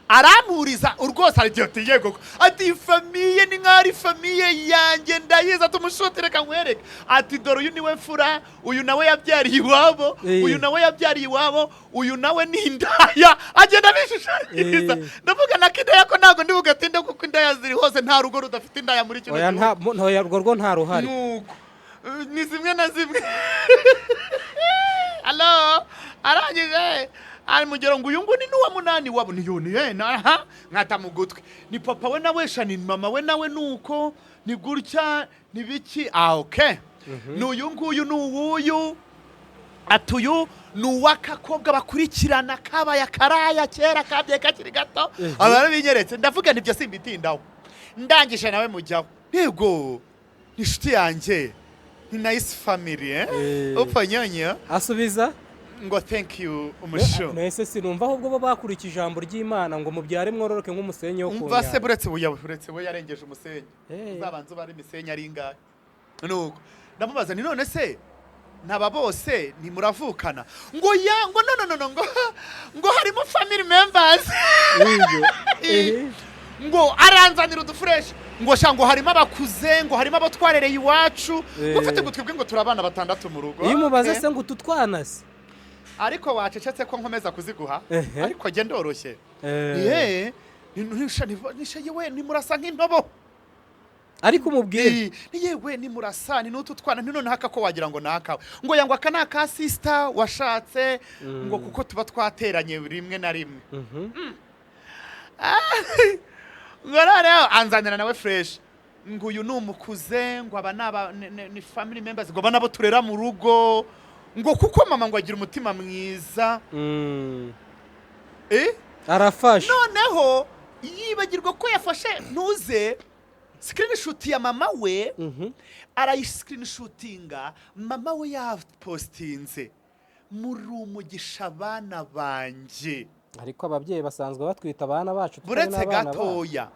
arampuriza rwose, aragira ati yego, ati famille ni nk'aho ari famille yanjye, ndayizi. Ati umushuti, reka nkwereke. Ati dore uyu niwe mfura, uyu nawe yabyariye iwabo, uyu nawe yabyariye iwabo, uyu nawe ni indaya. Agenda abishushanyiriza. Ndavuga na indaya ko ntabwo ndi bugatinde, kuko indaya ziri hose, nta rugo rudafite indaya muri kino Oya, gihugu. nta oya, urwo rwo nta ruhari. Nuko ni zimwe na zimwe. Alo, arangije aramugera ngo uyu nguyu ni n'uwa munani wabo, ni yoni ye aha nkata mu gutwi, ni papa we nawe sha, ni mama we nawe, nuko ni gutya, ni biki. Ah, okay, ni uyu nguyu, ni uwuyu. Ati uyu ni uw'akakobwa bakurikirana kabaye akaraya kera, kabyaye kakiri gato. Aba yarabinyeretse. Ndavuga nibyo simbitindaho. Ndangije nawe mujyaho, yego ni inshuti yanjye, ni nice family, eh. Upfa nyanya. Asubiza. Ngo thank you umushu. Nese sinumva ahubwo bo bakurikije ijambo ry'Imana ngo mubyare mwororoke nk'umusenyi wo ku Umva se, nyanja. buretse buya, buretse we yarengeje umusenyi. Uzabanza ubare imisenyi ari ingahe. Nuko ndamubaza ni none se ntaba bose ntimuravukana? Ngo ya, ngo no no no no, ngo harimo family members. Iyo. Ngo aranzanira udufureshi, ngo sha, ngo harimo abakuze, ngo harimo abo twarereye iwacu, ngo ufite ngo twebwe ngo turi abana batandatu mu rugo. Iyo umubaze se ngo utu twana se? Ariko wacecetse ko nkomeza kuziguha. Ariko jye ndoroshye. Ye nisha yewe, nimurasa nk'intobo. Ariko umubwire. Ni yewe, nimurasa, ni n'utu twana, ni noneho aka ko wagira ngo ni akawe. Ngo yangwa aka ni aka sister washatse, ngo kuko tuba twateranye rimwe na rimwe. Ngo noneho anzanira nawe fresh, ngo uyu ni umukuze, ngo aba ni aba ni family members, ngo aba nabo turera mu rugo, ngo kuko mama ngo agira umutima mwiza. Eh. Arafashe. Noneho yibagirwa ko yafashe ntuze screenshot ya mama we, arayiscreenshotinga mama we yapostinze muri umugisha abana banjye. Ariko ababyeyi basanzwe batwita abana bacu tutari Buretse n'abana bacu. gatoya.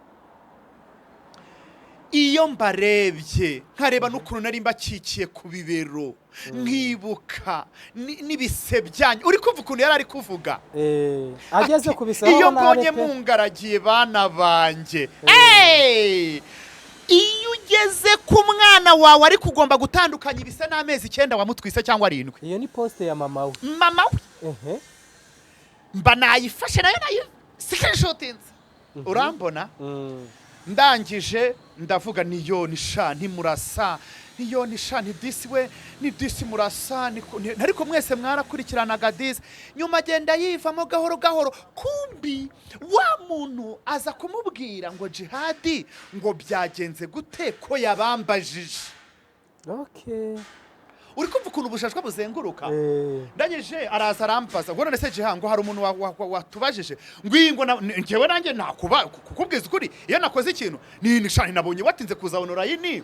Iyo mbarebye nkareba n'ukuntu nari mbakikiye ku bibero, nkibuka n'ibise byanyu. Uri kumva ukuntu yari ari kuvuga? Ageze Ati, ku bisaba iyo nabe mbonye pe. Mungaragiye bana banjye. Hey! Iyo ugeze ku mwana wawe, ariko ugomba gutandukanya ibise n'amezi 9 wamutwise cyangwa 7. Iyo ni post ya mama we. Mama we. Mba nayifashe nayo, nayo screenshotinze, urambona. Ndangije ndavuga, niyo ni sha, ntimurasa, niyo ni sha, ni disi we, ni disi murasa, ariko mwese mwarakurikiranaga disi. Nyuma agenda yivamo gahoro gahoro. Kumbi wa muntu aza kumubwira ngo Jihadi ngo byagenze gute ko yabambajije? Uri kumva ukuntu ubushashwa buzenguruka? Ndangije araza arambaza ngo none se Jiha, ngo hari umuntu watubajije ngo iyi ngo njyewe nanjye nakuba kukubwiza ukuri, iyo nakoze ikintu ni nishani nabonye watinze kuza online,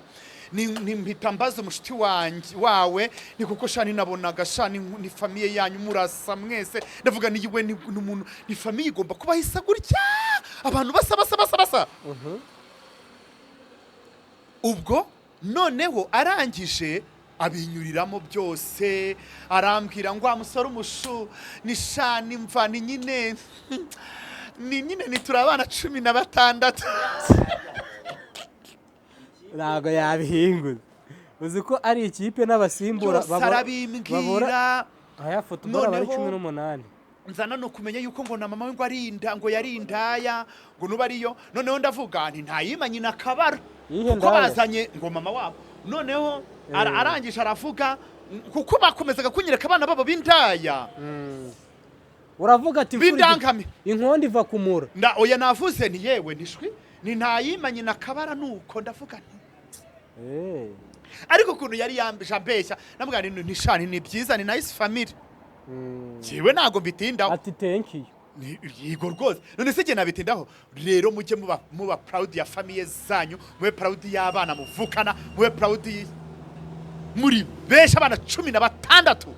ni mpita mbaza umushuti wanjye wawe, ni kuko shani nabonaga shani ni famille yanyu murasa mwese. Ndavuga ni we, ni umuntu, ni famille igomba kuba isa gutya, abantu basa basa basa basa. Ubwo noneho arangije abinyuriramo byose, arambwira ngo wa musore umushu ni shani mva ni nyine ni nyine ni turi abana 16. Ntabwo yabihingura, uzi ko ari ikipe n'abasimbura Byose arabimbwira. Aya football aba ari Noneho 18. Nzana no kumenya yuko ngo na mama we ngo ari inda, ngo yari indaya, ngo nuba ariyo. Noneho ndavuga nti ntayima nyina akabara Iyihe kuko ndaya? bazanye ngo mama wabo. Noneho arangije aravuga kuko bakomezaga kunyereka abana babo b'indaya. Uravuga ati imfura B'indangame. Inkondo iva kumura. Nda oya, navuze nti yewe nishwi ni ntayima nyina akabara. Nuko ndavuga nti ariko ukuntu yari yambije ambeshya, ndavuga nti nishani ni byiza, ni nice family. Jewe ntago mbitindaho. Ati thank you. Yego rwose, none se jye nabitindaho? Rero mujye muba proud ya famille zanyu, mube proud y'abana muvukana, mube proud muri benshi, abana 16.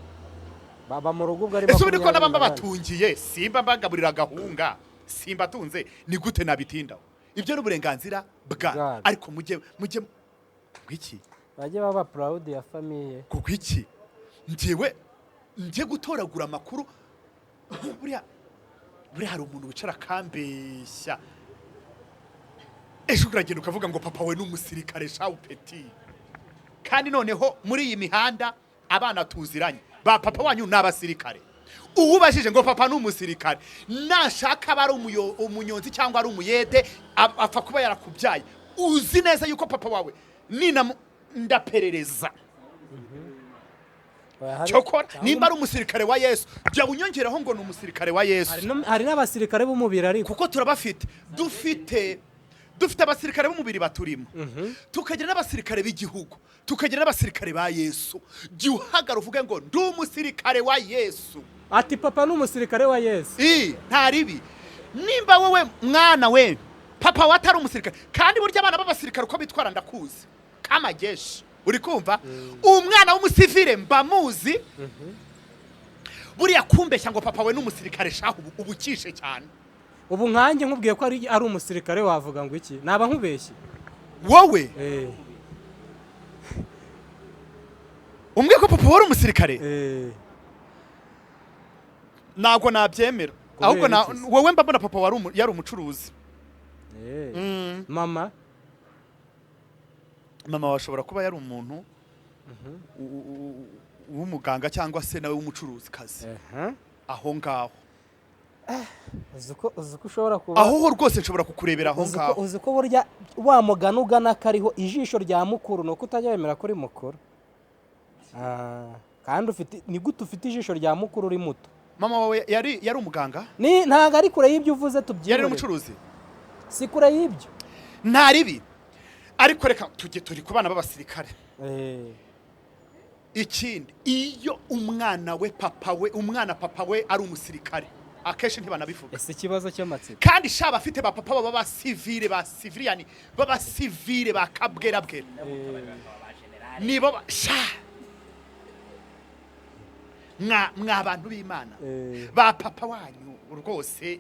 Baba mu rugo ubwo ari Ese ubu niko naba 28. mbabatungiye, simba mbagaburira agahunga, simba atunze, ni gute nabitindaho? Ibyo ni uburenganzira bwa Bwanyu. Ariko mujye ngwiki. Bajye baba proud ya famille. Kuko iki njyewe njye gutoragura amakuru, buriya hari umuntu wicara akambeshya, ejo uragenda ukavuga ngo papa we ni umusirikare shawu peti. Kandi noneho muri iyi mihanda abana tuziranye ba papa wanyu ni abasirikare. Uwubajije ngo papa ni umusirikare, nashaka aba ari umunyonzi cyangwa ari umuyede, apfa kuba yarakubyaye, uzi neza yuko papa wawe nina ndaperereza. Oya, Cyokora cyangwa nimba ari umusirikare wa Yesu, jya unyongeraho ngo ni umusirikare wa Yesu. Hari n'abasirikare b'umubiri ariko. Kuko turabafite, dufite abasirikare b'umubiri baturimo, tukagira n'abasirikare b'igihugu, tukagira n'abasirikare ba Yesu. Jya uhagara uvuge ngo ndi umusirikare wa Yesu. Ati papa ni umusirikare wa Yesu. I nta ribi nimba wowe mwana we papa we atari umusirikare. Kandi burya abana b'abasirikare uko bitwara ndakuzi kamageshi, uri kumva? Umwana w'umusivire mba muzi. Buriya kumbeshya ngo papa we ni umusirikare shahu, ubu ukishe cyane. Ubu nkanjye nkubwiye ko ari umusirikare, wavuga ngo iki? Naba nkubeshye? Wowe? Eh. Umbwiye ko papa wari umusirikare? Eh. Ntabwo nabyemera. Kubera Ahubwo iki se? wowe mba mbona papa yari umucuruzi. Mama? Mama washobora kuba yari umuntu w'umuganga cyangwa se nawe w'umucuruzi kazi aho ngaho. Uzi ko ushobora kuba Aho ho rwose nshobora kukurebera aho Uzi ko ngaho. Uzi ko burya wa mugani ugana kariho ijisho rya mukuru, ni uko utajya wemera ko uri mukuru. Kandi ufite, ni gute ufite ijisho rya mukuru uri muto? Mama wawe yari umuganga? Ni ntabwo ari kure y'ibyo uvuze. Yari Tubyihorere. n'umucuruzi. Si kure y'ibyo. Nta ribi, ariko reka tujye turi ku bana b'abasirikare. Ikindi, iyo umwana we papa we, umwana papa we ari umusirikare, akenshi ntibanabivuga. Ese ikibazo cy'amatsiko? Kandi sha bafite ba papa baba basivile, ba civilian, b'abasivile ba kabwerabwera, nibo sha mwa bantu b'Imana, ba papa wanyu rwose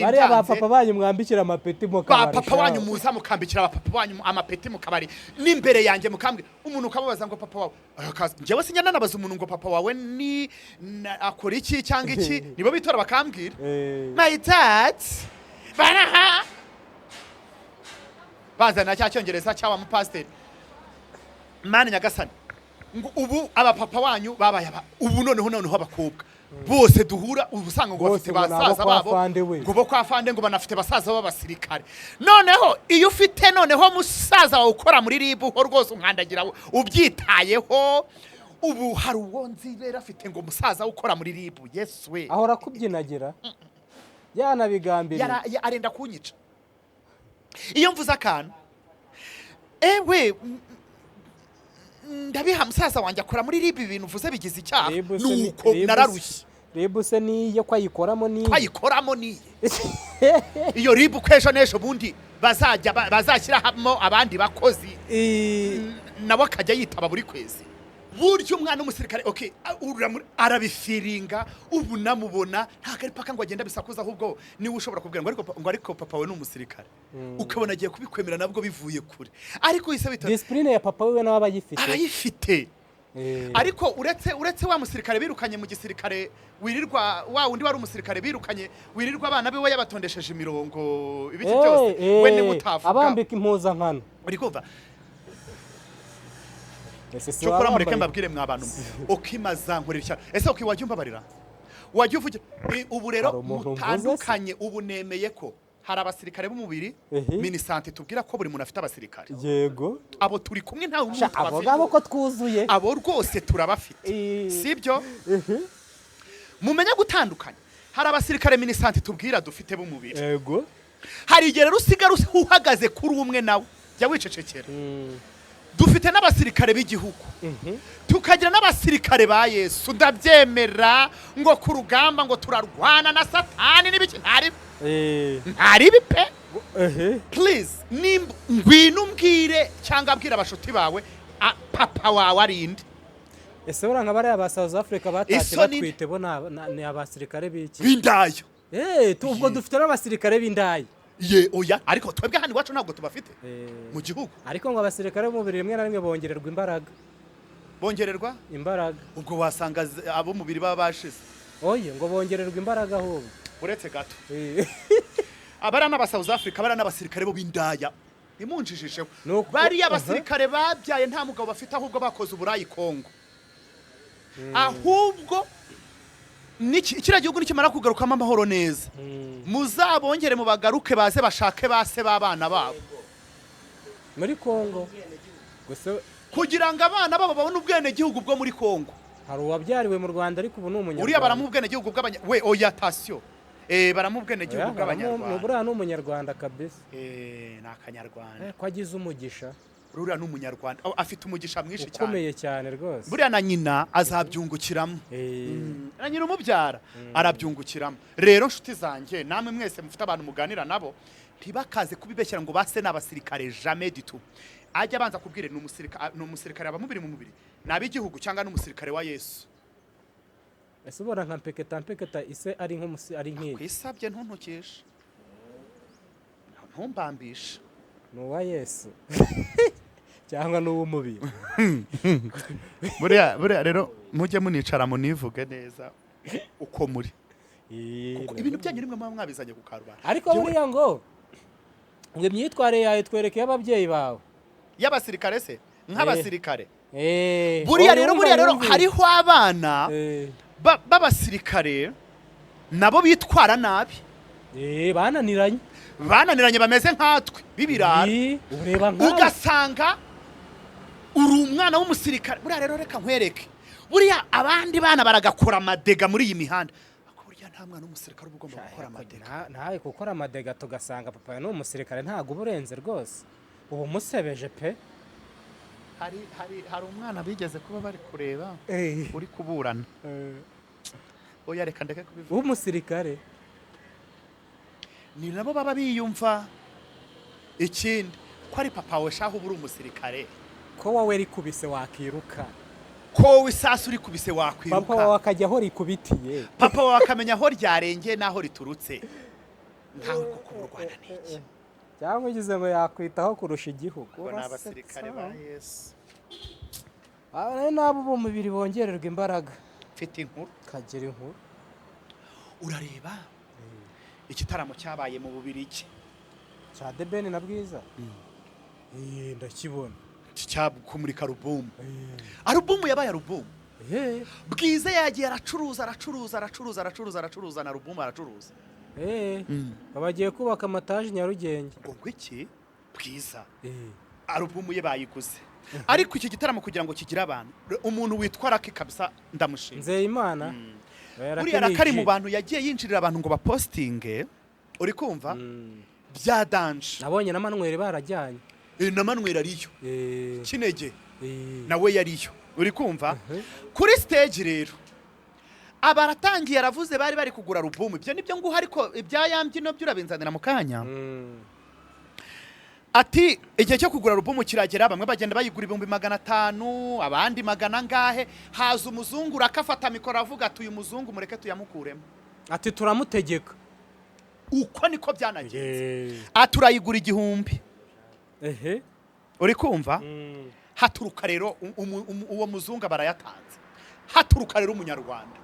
Bariya ba simbanze. papa banyu mwambikira amapeti mu Ba kabari. papa wanyu muza mukambikira ba papa wanyu amapeti mu kabari n'imbere yanjye, mukambwira umuntu ukamubaza ngo papa wawe akaza. Njyewe sinjya nanabaza umuntu ngo papa wawe ni akora iki cyangwa iki, nibo bitora bakambwira. My dad baraha bazana cya cyongereza cy'aba mupasiteri. Mani nyagasani, ngo ubu abapapa wanyu babaye aba ubu noneho abakobwa. Bose duhura uba usanga ngo Bose bafite ngo ni abo basaza kwa babo, Fande we. ngo bo kwa Fande, ngo banafite basaza b'abasirikare. Noneho iyo ufite noneho musaza wawe ukora muri RIB, ho rwose unkandagira ubyitayeho. Ubu hari uwo nzi rero afite ngo musaza we ukora muri RIB. Yesu we! Ahora akubyinagira yanabigambiriye. Arenda kunyica iyo mvuze akantu. Ewe, ndabiha musaza wanjye akora muri RIB, ibintu uvuze bigize icyaha. RIB se ni- Nuko nararushye. RIB se niyo ko ayikoramo niyo? Ko ayikoramo niye? Iyo RIB uko ejo n'ejo bundi bazajya bazashyiramo abandi bakozi, nawe akajya yitaba buri kwezi. Burya umwana w'umusirikare, okay, arabifiringa. Ubu namubona ntabwo ari paka ngo agende abisakuza, ahubwo niwe ushobora kubwira ngo ariko ngo ariko papa we ni umusirikare, ukabona agiye kubikwemera nabwo bivuye kure, ariko uhise wita Discipline ya papa wiwe nawe aba ayifite. Abayifite. Ariko uretse wa musirikare birukanye mu gisirikare, wirirwa wa wundi wari umusirikare birukanye, wirirwa abana biwe yabatondesheje imirongo, ibiki byose, we niwe utavuga. Abambika impuzankano. Uri kumva? Ese si Cyokora waba mureke wambaye- mbabwire mwa bantu mwe, ukimaza nkorera ishyano. Ese uki wajya umbabarira, wajya uvugira ubu rero Hari umuntu mvuze se? mutandukanye. Ubu nemeye ko hari abasirikare b'umubiri. Minisante tubwira ko buri muntu afite abasirikare. Abo turi kumwe, ntawe Sha, umuntu abo bafite. ngabo ko twuzuye. Abo rwose turabafite. Sibyo? Mumenye gutandukanya. Hari abasirikare Minisante tubwira dufite b'umubiri. Hari igihe rero usigara uhagaze kuri umwe, nawe jya wicecekera. Dufite n'abasirikare b'igihugu, tukagira n'abasirikare ba Yesu. Ndabyemera ngo ku rugamba ngo turarwana na Satani n'ibiki, ntari ntaribi pe. Please, nimba ngwino umbwire cyangwa abwira abashuti bawe, papa wawe arinde. Ese buriya nka bariya ba South Africa batashye batwite, bo ni abasirikare b'iki? B'indaya. Ubwo dufite n'abasirikare b'indaya. Ye, oya, ariko twebwe hano iwacu ntabwo tubafite mu gihugu. Ariko ngo abasirikare b'umubiri rimwe na rimwe bongererwa imbaraga. Bongererwa imbaraga. Ubwo wasanga ab'umubiri baba bashize. Oye, ngo bongererwa imbaraga ahubwo. Uretse gato. Abariya n'aba South Africa, bariya n'abasirikare bo b'indaya, nimunjijisheho. Bariya abasirikare babyaye nta mugabo bafite, ahubwo bakoze uburayi Kongo. Ahubwo kiriya gihugu nikimara kugarukamo amahoro neza, muzabongere mubagaruke baze bashake base b'abana babo. Muri Kongo gusa. Kugira ngo abana babo babone ubwenegihugu bwo muri Kongo. Hari uwabyariwe mu Rwanda ariko ubu ni umunyarwanda. Uriya baramuha ubwenegihugu bw'abanya, we, oya, tasiyo, baramuha ubwenegihugu Oya, bw'abanyarwanda. Buriya ni umunyarwanda kabisa. Ni akanyarwanda. Ko agize umugisha. Ruriya ni umunyarwanda. Oh, afite umugisha mwinshi cyane. Ukomeye cyane rwose. Buriya na nyina azabyungukiramo. Na nyina umubyara arabyungukiramo. Rero nshuti zanjye, namwe mwese mufite abantu muganira nabo, ntibakaze kubibeshyira ngo base n'abasirikare, jamais du tout. Ajya abanza kubwire ni umusirikare, ni umusirikare abamubiri mu mubiri, ni ab'igihugu cyangwa ni umusirikare wa Yesu. Ese ubona nka mpeketa mpeketa ise ari nk'umusi ari nk'iyi? Kwisabye ntuntukishe, ntumbambishe. Ni uwa Yesu cyangwa ni uw'umubiri? Buriya rero mujye municara munivuge neza uko muri, kuko ibintu byanyu rimwe muba mwabizanye ku karubanda. Ariko buriya ngo imyitwarire yawe twereke iy'ababyeyi bawe. Y'abasirikare se, nk'abasirikare. Buriya Wowe rero wumva buriya rero yumvise. hariho abana b'abasirikare nabo bitwara nabi. Bananiranye. Bananiranye, bameze nkatwe b'ibirara. Ureba nkawe. Ugasanga uri umwana w'umusirikare. Buriya rero reka nkwereke, buriya abandi bana baragakora amadega muri iyi mihanda, ariko burya nta mwana w'umusirikare uba ugomba gukora amadega. Nawe gukora amadega tugasanga papa ni umusirikare, ntabwo uba urenze rwose, uba umusebeje pe. Hari umwana bigeze kuba bari kureba uri kuburana. Oya, reka ndeke kubivuga. W'umusirikare. Ni nabo baba biyumva. Ikindi ko ari papa wawe shaho uba uri umusirikare. Ko wowe rikubise wakiruka. Ko wowe isasu urikubise Papa wakwiruka. wawe akajya aho rikubitiye. Papa wawe akamenya aho ryarengeye n'aho riturutse, nkawe koko uba urwana n'iki? Cyangwa ugize ngo yakwitaho kurusha igihugu. Ngo ni abasirikare ba Yesu. Aba rero n'abo b'umubiri bongererwa imbaraga. Mfite inkuru. Kagira inkuru. Urareba igitaramo cyabaye mu Bubirigi. Cya The Ben na Bwiza? Ndakibona. Cya kumurika alubumu. Alubumu yabaye alubumu. Bwiza yagiye aracuruza, aracuruza, aracuruza, aracuruza, aracuruza na alubumu aracuruza. Bagiye kubaka amataje Nyarugenge. Ngo iki? Bwiza alubumu ye bayiguze, ariko iki gitaramo kugira ngo kigire abantu, umuntu witwa Raki kabisa ndamushima. Nzeyimana. Buriya Raki ari mu bantu yagiye yinjirira abantu ngo bapostinge, uri kumva bya danger. Nabonye na Manuel barajyanye. Na Manuel ariyo Kinege nawe yariyo, uri kumva kuri stage. Rero abaratangiye aravuze, bari bari kugura alubumu, ibyo nibyo nguha, ariko ibya ya mbyino byo urabinzanira mu kanya. Ati igihe cyo kugura alubumu kiragera, bamwe bagenda bayigura 500,000, abandi magana angahe. Haza umuzungu urakafata mikoro avuga ati uyu muzungu mureke tuyamukuremo. Ati turamutegeka. Uko niko byanagenze. Ati urayigura 1000. Uri kumva? Haturuka rero uwo muzungu barayatanze, haturuka rero umunyarwanda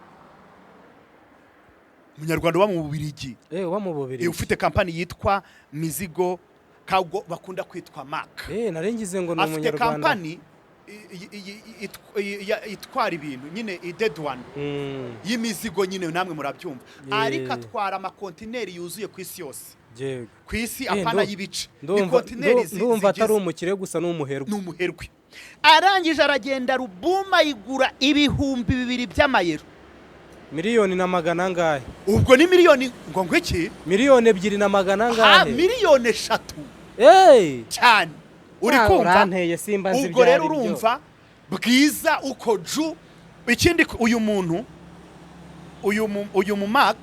uba mu Bubiligi. Uba mu Bubiligi. Ufite kampani yitwa Mizigo Kago bakunda kwitwa Mark. Narengize ngo ni afite umunyarwanda. Kampani itwara ibintu nyine, idedwana y'imizigo nyine, namwe murabyumva. Ariko atwara amakontineri yuzuye ku isi yose. Ku isi apana y'ibice. Ni kontineri ndumva atari umukire gusa, ni umuherwe. Ni umuherwe. Arangije aragenda rubuma ayigura 2000 by'amayero. Miliyoni na magana angahe? Ubwo ni miliyoni ngo iki? 2,200,000 angahe? 3 million. Cyane. Uri kumva? Ubwo rero urumva Bwiza uko ju ikindi uyu muntu uyu mu Mark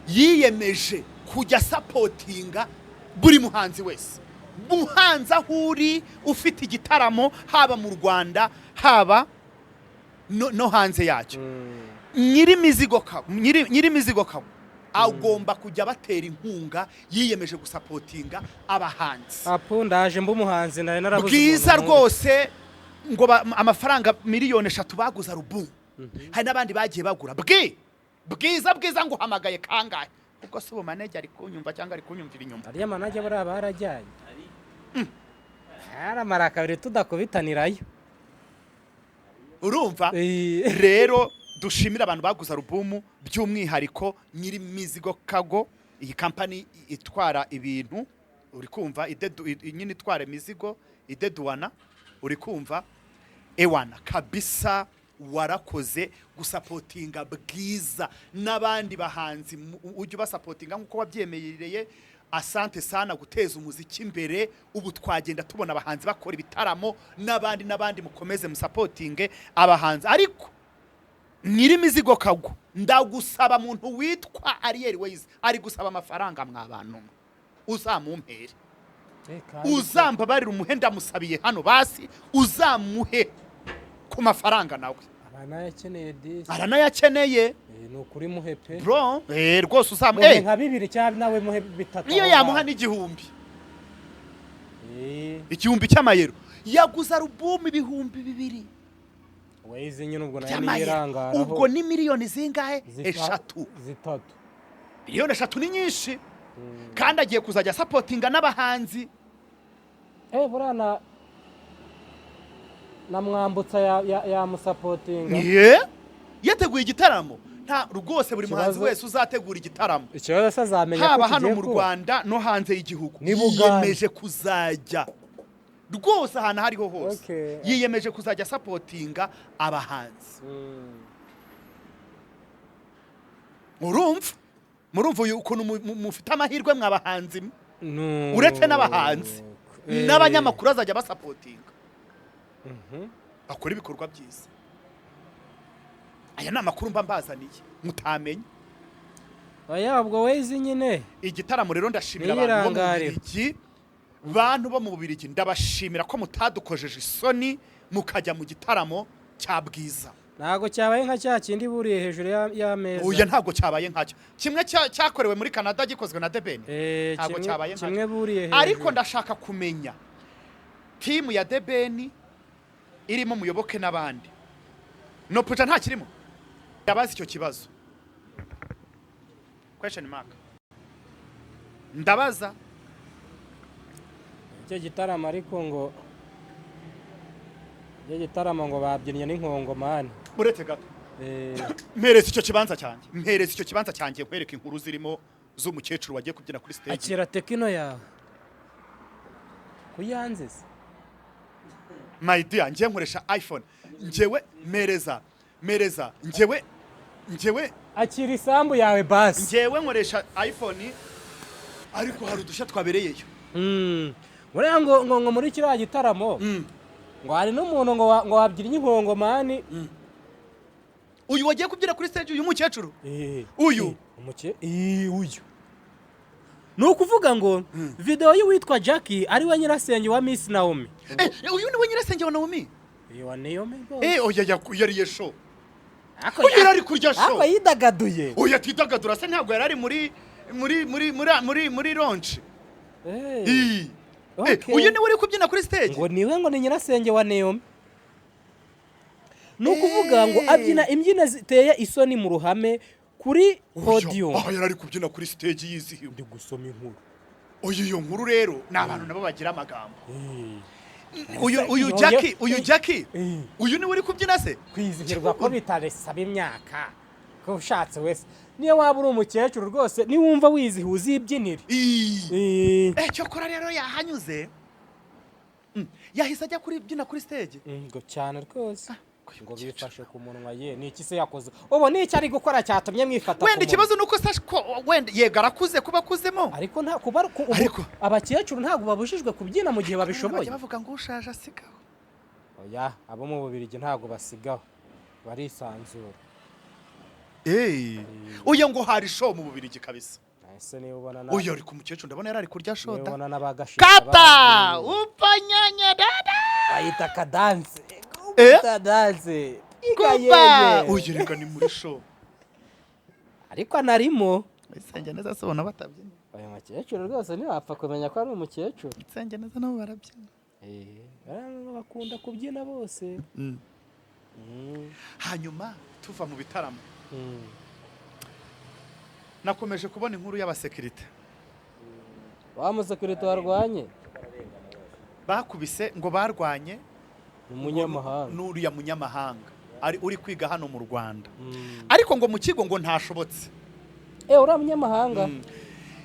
yiyemeje kujya supportinga buri muhanzi wese. Muhanzi aho uri ufite igitaramo haba mu Rwanda haba no hanze yacyo. Nyiri mizigo kabo agomba kujya batera inkunga, yiyemeje gusapotinga abahanzi. Apo ndaje mba umuhanzi nari narabuze. Bwiza rwose ngo amafaranga 3 miliyoni baguza alubumu. Hari n'abandi bagiye bagura. Bwiza Bwiza ngo uhamagaye kangahe? Ubwo se ubu manager ari kunyumva cyangwa ari kunyumvira inyuma? Ariya manager bari barajyanye. Aramara kabiri tudakubitanirayo. Urumva? Rero dushimira abantu baguze alubumu by'umwihariko nyiri Mizigo Kago, iyi kampani itwara ibintu, uri kumva nyine itwara imizigo ideduwana, uri kumva ewana kabisa warakoze gusapotinga Bwiza n'abandi bahanzi ujye ubasapotinga nkuko wabyemereye. Asante sana guteza umuziki imbere. Ubu twagenda tubona abahanzi bakora ibitaramo n'abandi n'abandi, mukomeze musapotinge abahanzi. Ariko nyiri Mizigo Kago ndagusaba muntu witwa Ariel Ways ari gusaba amafaranga mwabantu uzamumpere, uzambabarira umuhe, ndamusabiye hano basi uzamuhe ku mafaranga nawe aranayakeneye disi, aranayakeneye. Ni ukuri muhe pe bro, rwose uzamuhe nka 2 cyangwa nawe muhe 3, niyo yamuha n'igihumbi, 1000 cy'amayero. Yaguze alubumu 2000 Wayizi nyine ubwo nayo nirangara. Ubwo ni miliyoni zingahe? 3. 3. Miliyoni 3 ni nyinshi. Kandi agiye kuzajya supportinga n'abahanzi. Burana na Mwambutsa ya musapotinga. Yateguye igitaramo. Nta rwose buri muhanzi wese uzategura igitaramo. Ikibazo se azamenya ko haba hano mu Rwanda no hanze y'igihugu. Yiyemeje kuzajya rwose ahantu hariho hose. Yiyemeje kuzajya supportinga abahanzi. Murumva? Murumva ukuntu mufite amahirwe mwabahanzi? Uretse n'abahanzi n'abanyamakuru azajya basapotinga. Bakora ibikorwa byiza. Aya ni amakuru mba mbazaniye mutamenye. Oya ubwo Ways nyine. Igitaramo rero ndashimira abantu bo mu Bubiligi. Bantu bo mu Bubiligi ndabashimira ko mutadukojeje isoni mukajya mu gitaramo cya Bwiza. Ntago cyabaye nka cya kindi buriye hejuru y'ameza. Oya ntago cyabaye nkacyo. Kimwe cyakorewe muri Canada gikozwe na Debeni. Ntago cyabaye nkacyo. Kimwe buriye hejuru. Ariko ndashaka kumenya timu ya Debeni irimo Muyoboke n'abandi. No puja nta kirimo. Ndabaza icyo kibazo. Question mark. Ndabaza icyo gitaramo ariko ngo Icyo gitaramo ngo babyinnye n'inkongomani. Uretse gato, mpereza icyo kibanza cyanjye, mpereza icyo kibanza cyanjye, nkwereke inkuru zirimo z'umukecuru wagiye kubyina kuri stage. Akira Tecno yawe, kuyanze se? My dear, njye nkoresha iPhone. Njyewe mpereza, mpereza, njyewe. Akira isambu yawe basi. Njyewe nkoresha iPhone, ariko hari udushya twabereyeyo. Buriya ngo muri kiriya gitaramo ngo hari n'umuntu ngo wabyinnye inkongomani. Uyu wagiye kubyina kuri stage, uyu mukecuru? Uyu? Uyu ni ukuvuga ngo video y'uwitwa Jackie, ari we nyirasenge wa Miss Naomi. Eh, uyu ni we nyirasenge wa Naomi? Wa Naomi rwose. Eh, oya, yariye show. Ariko Uyu yari ari kurya ariko show. Yidagaduye. Uyu atidagadura se? Ntabwo yari ari muri launch? Eh. Uyu niwe uri kubyina kuri stage? Ngo niwe, ngo ni nyirasenge wa Naomi. Ni ukuvuga ngo abyina imbyino ziteye isoni mu ruhame kuri podium. Aho yari ari kubyina kuri stage yizihiwe. Ndi gusoma inkuru. Uyu, iyo nkuru rero ni abantu nabo bagira amagambo. Uyu Jackie, uyu Jackie, uyu niwe uri kubyina se? Kwizihirwa ko bitaresaba imyaka, ko ushatse wese, niyo waba uri umukecuru rwose, niwumva wizihiwe uzibyinire. Eh, cyokora rero yahanyuze. Yahise ajya kuri byina kuri stage. Ngo cyane rwose. Uyu Ngo mukecuru. bifashe ku munwa ye. Ni iki se yakoze ubu? Ni iki ari gukora cyatumye mwifata ku Wenda munwa? ikibazo ni uko Sash ko wenda yego arakuze, kuba akuzemo. Ariko nta kuba ubu abakecuru ntabwo babujijwe kubyina mu gihe babishoboye. Bajya bavuga ngo ushaje asigaho. Oya, abo mu Bubirigi ntabwo basigaho, barisanzura. Eh, uyu ngo hari show mu Bubirigi kabisa. Ese niba ubona na Uyu ari ku mukecuru, ndabona yari ari kurya show niba da. ubona n'abagashinga Kata upanyanya dada. Bayita kadanse. Eh? Kadanse. Kuba uyu reka ni muri show. Ariko anarimo. Isenge neza se ubona batabyina? Uyu mukecuru rwose ntiwapfa kumenya ko ari umukecuru. Isenge neza nabo barabyina. Eh, bakunda kubyina bose. Hanyuma tuva mu bitaramo, nakomeje kubona inkuru y'abasekirite. Wa musekirite warwanye? Bakubise, ngo barwanye. Ni umunyamahanga. N'uriya munyamahanga ari uri kwiga hano mu Rwanda, ariko ngo mu kigo ngo ntashobotse. Eh, uriya munyamahanga?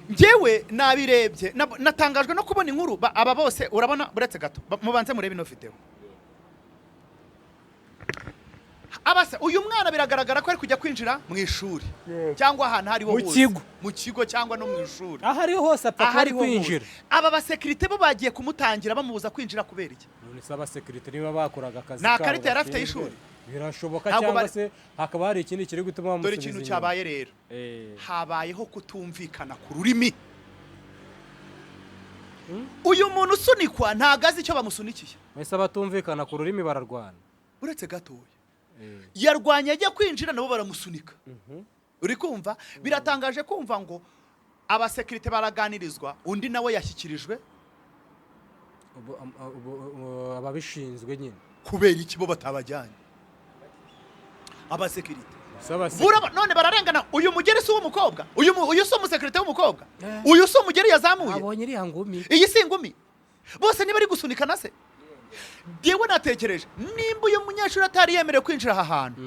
Njyewe nabirebye, natangajwe no kubona inkuru aba bose urabona. Buretse gato, mubanze murebe ino video. Abase uyu mwana biragaragara ko ari kujya kwinjira mu ishuri cyangwa ahantu hariho Mu hose. kigo. Mu kigo cyangwa no mu ishuri. Aho ariho hose apfa kuba ari Aho ariho hose. kwinjira. Aba basekirite bo bagiye kumutangira bamubuza kwinjira kubera iki? None se abasekirite niba bakoraga akazi Nta kabo karita yari afite bashinzwe, y'ishuri? Birashoboka. Ntabwo Cyangwa bari- se hakaba hari ikindi kiri gutuma Dore bamusubiza ikintu inyuma. cyabaye rero. Habayeho kutumvikana ku rurimi. Uyu muntu usunikwa ntabwo azi icyo bamusunikiye. Mbese abatumvikana ku rurimi bararwana? Uretse gatoya, yarwanye ajya kwinjira, nabo baramusunika. Uri kumva biratangaje kumva ngo abasekirite baraganirizwa, undi nawe yashyikirijwe. Ubu ababishinzwe nyine. Kubera iki bo batabajyanye abasekirite? Ese None bararengana. Uyu mugeri si uw'umukobwa, uyu si umusekirite w'umukobwa. Eh. Uyu si umugeri yazamuye? Abonye iriya ngumi. Iyi si ingumi? Bose niba ari gusunikana se, yewe natekereje nimba uyu munyeshuri atari yemerewe kwinjira aha hantu,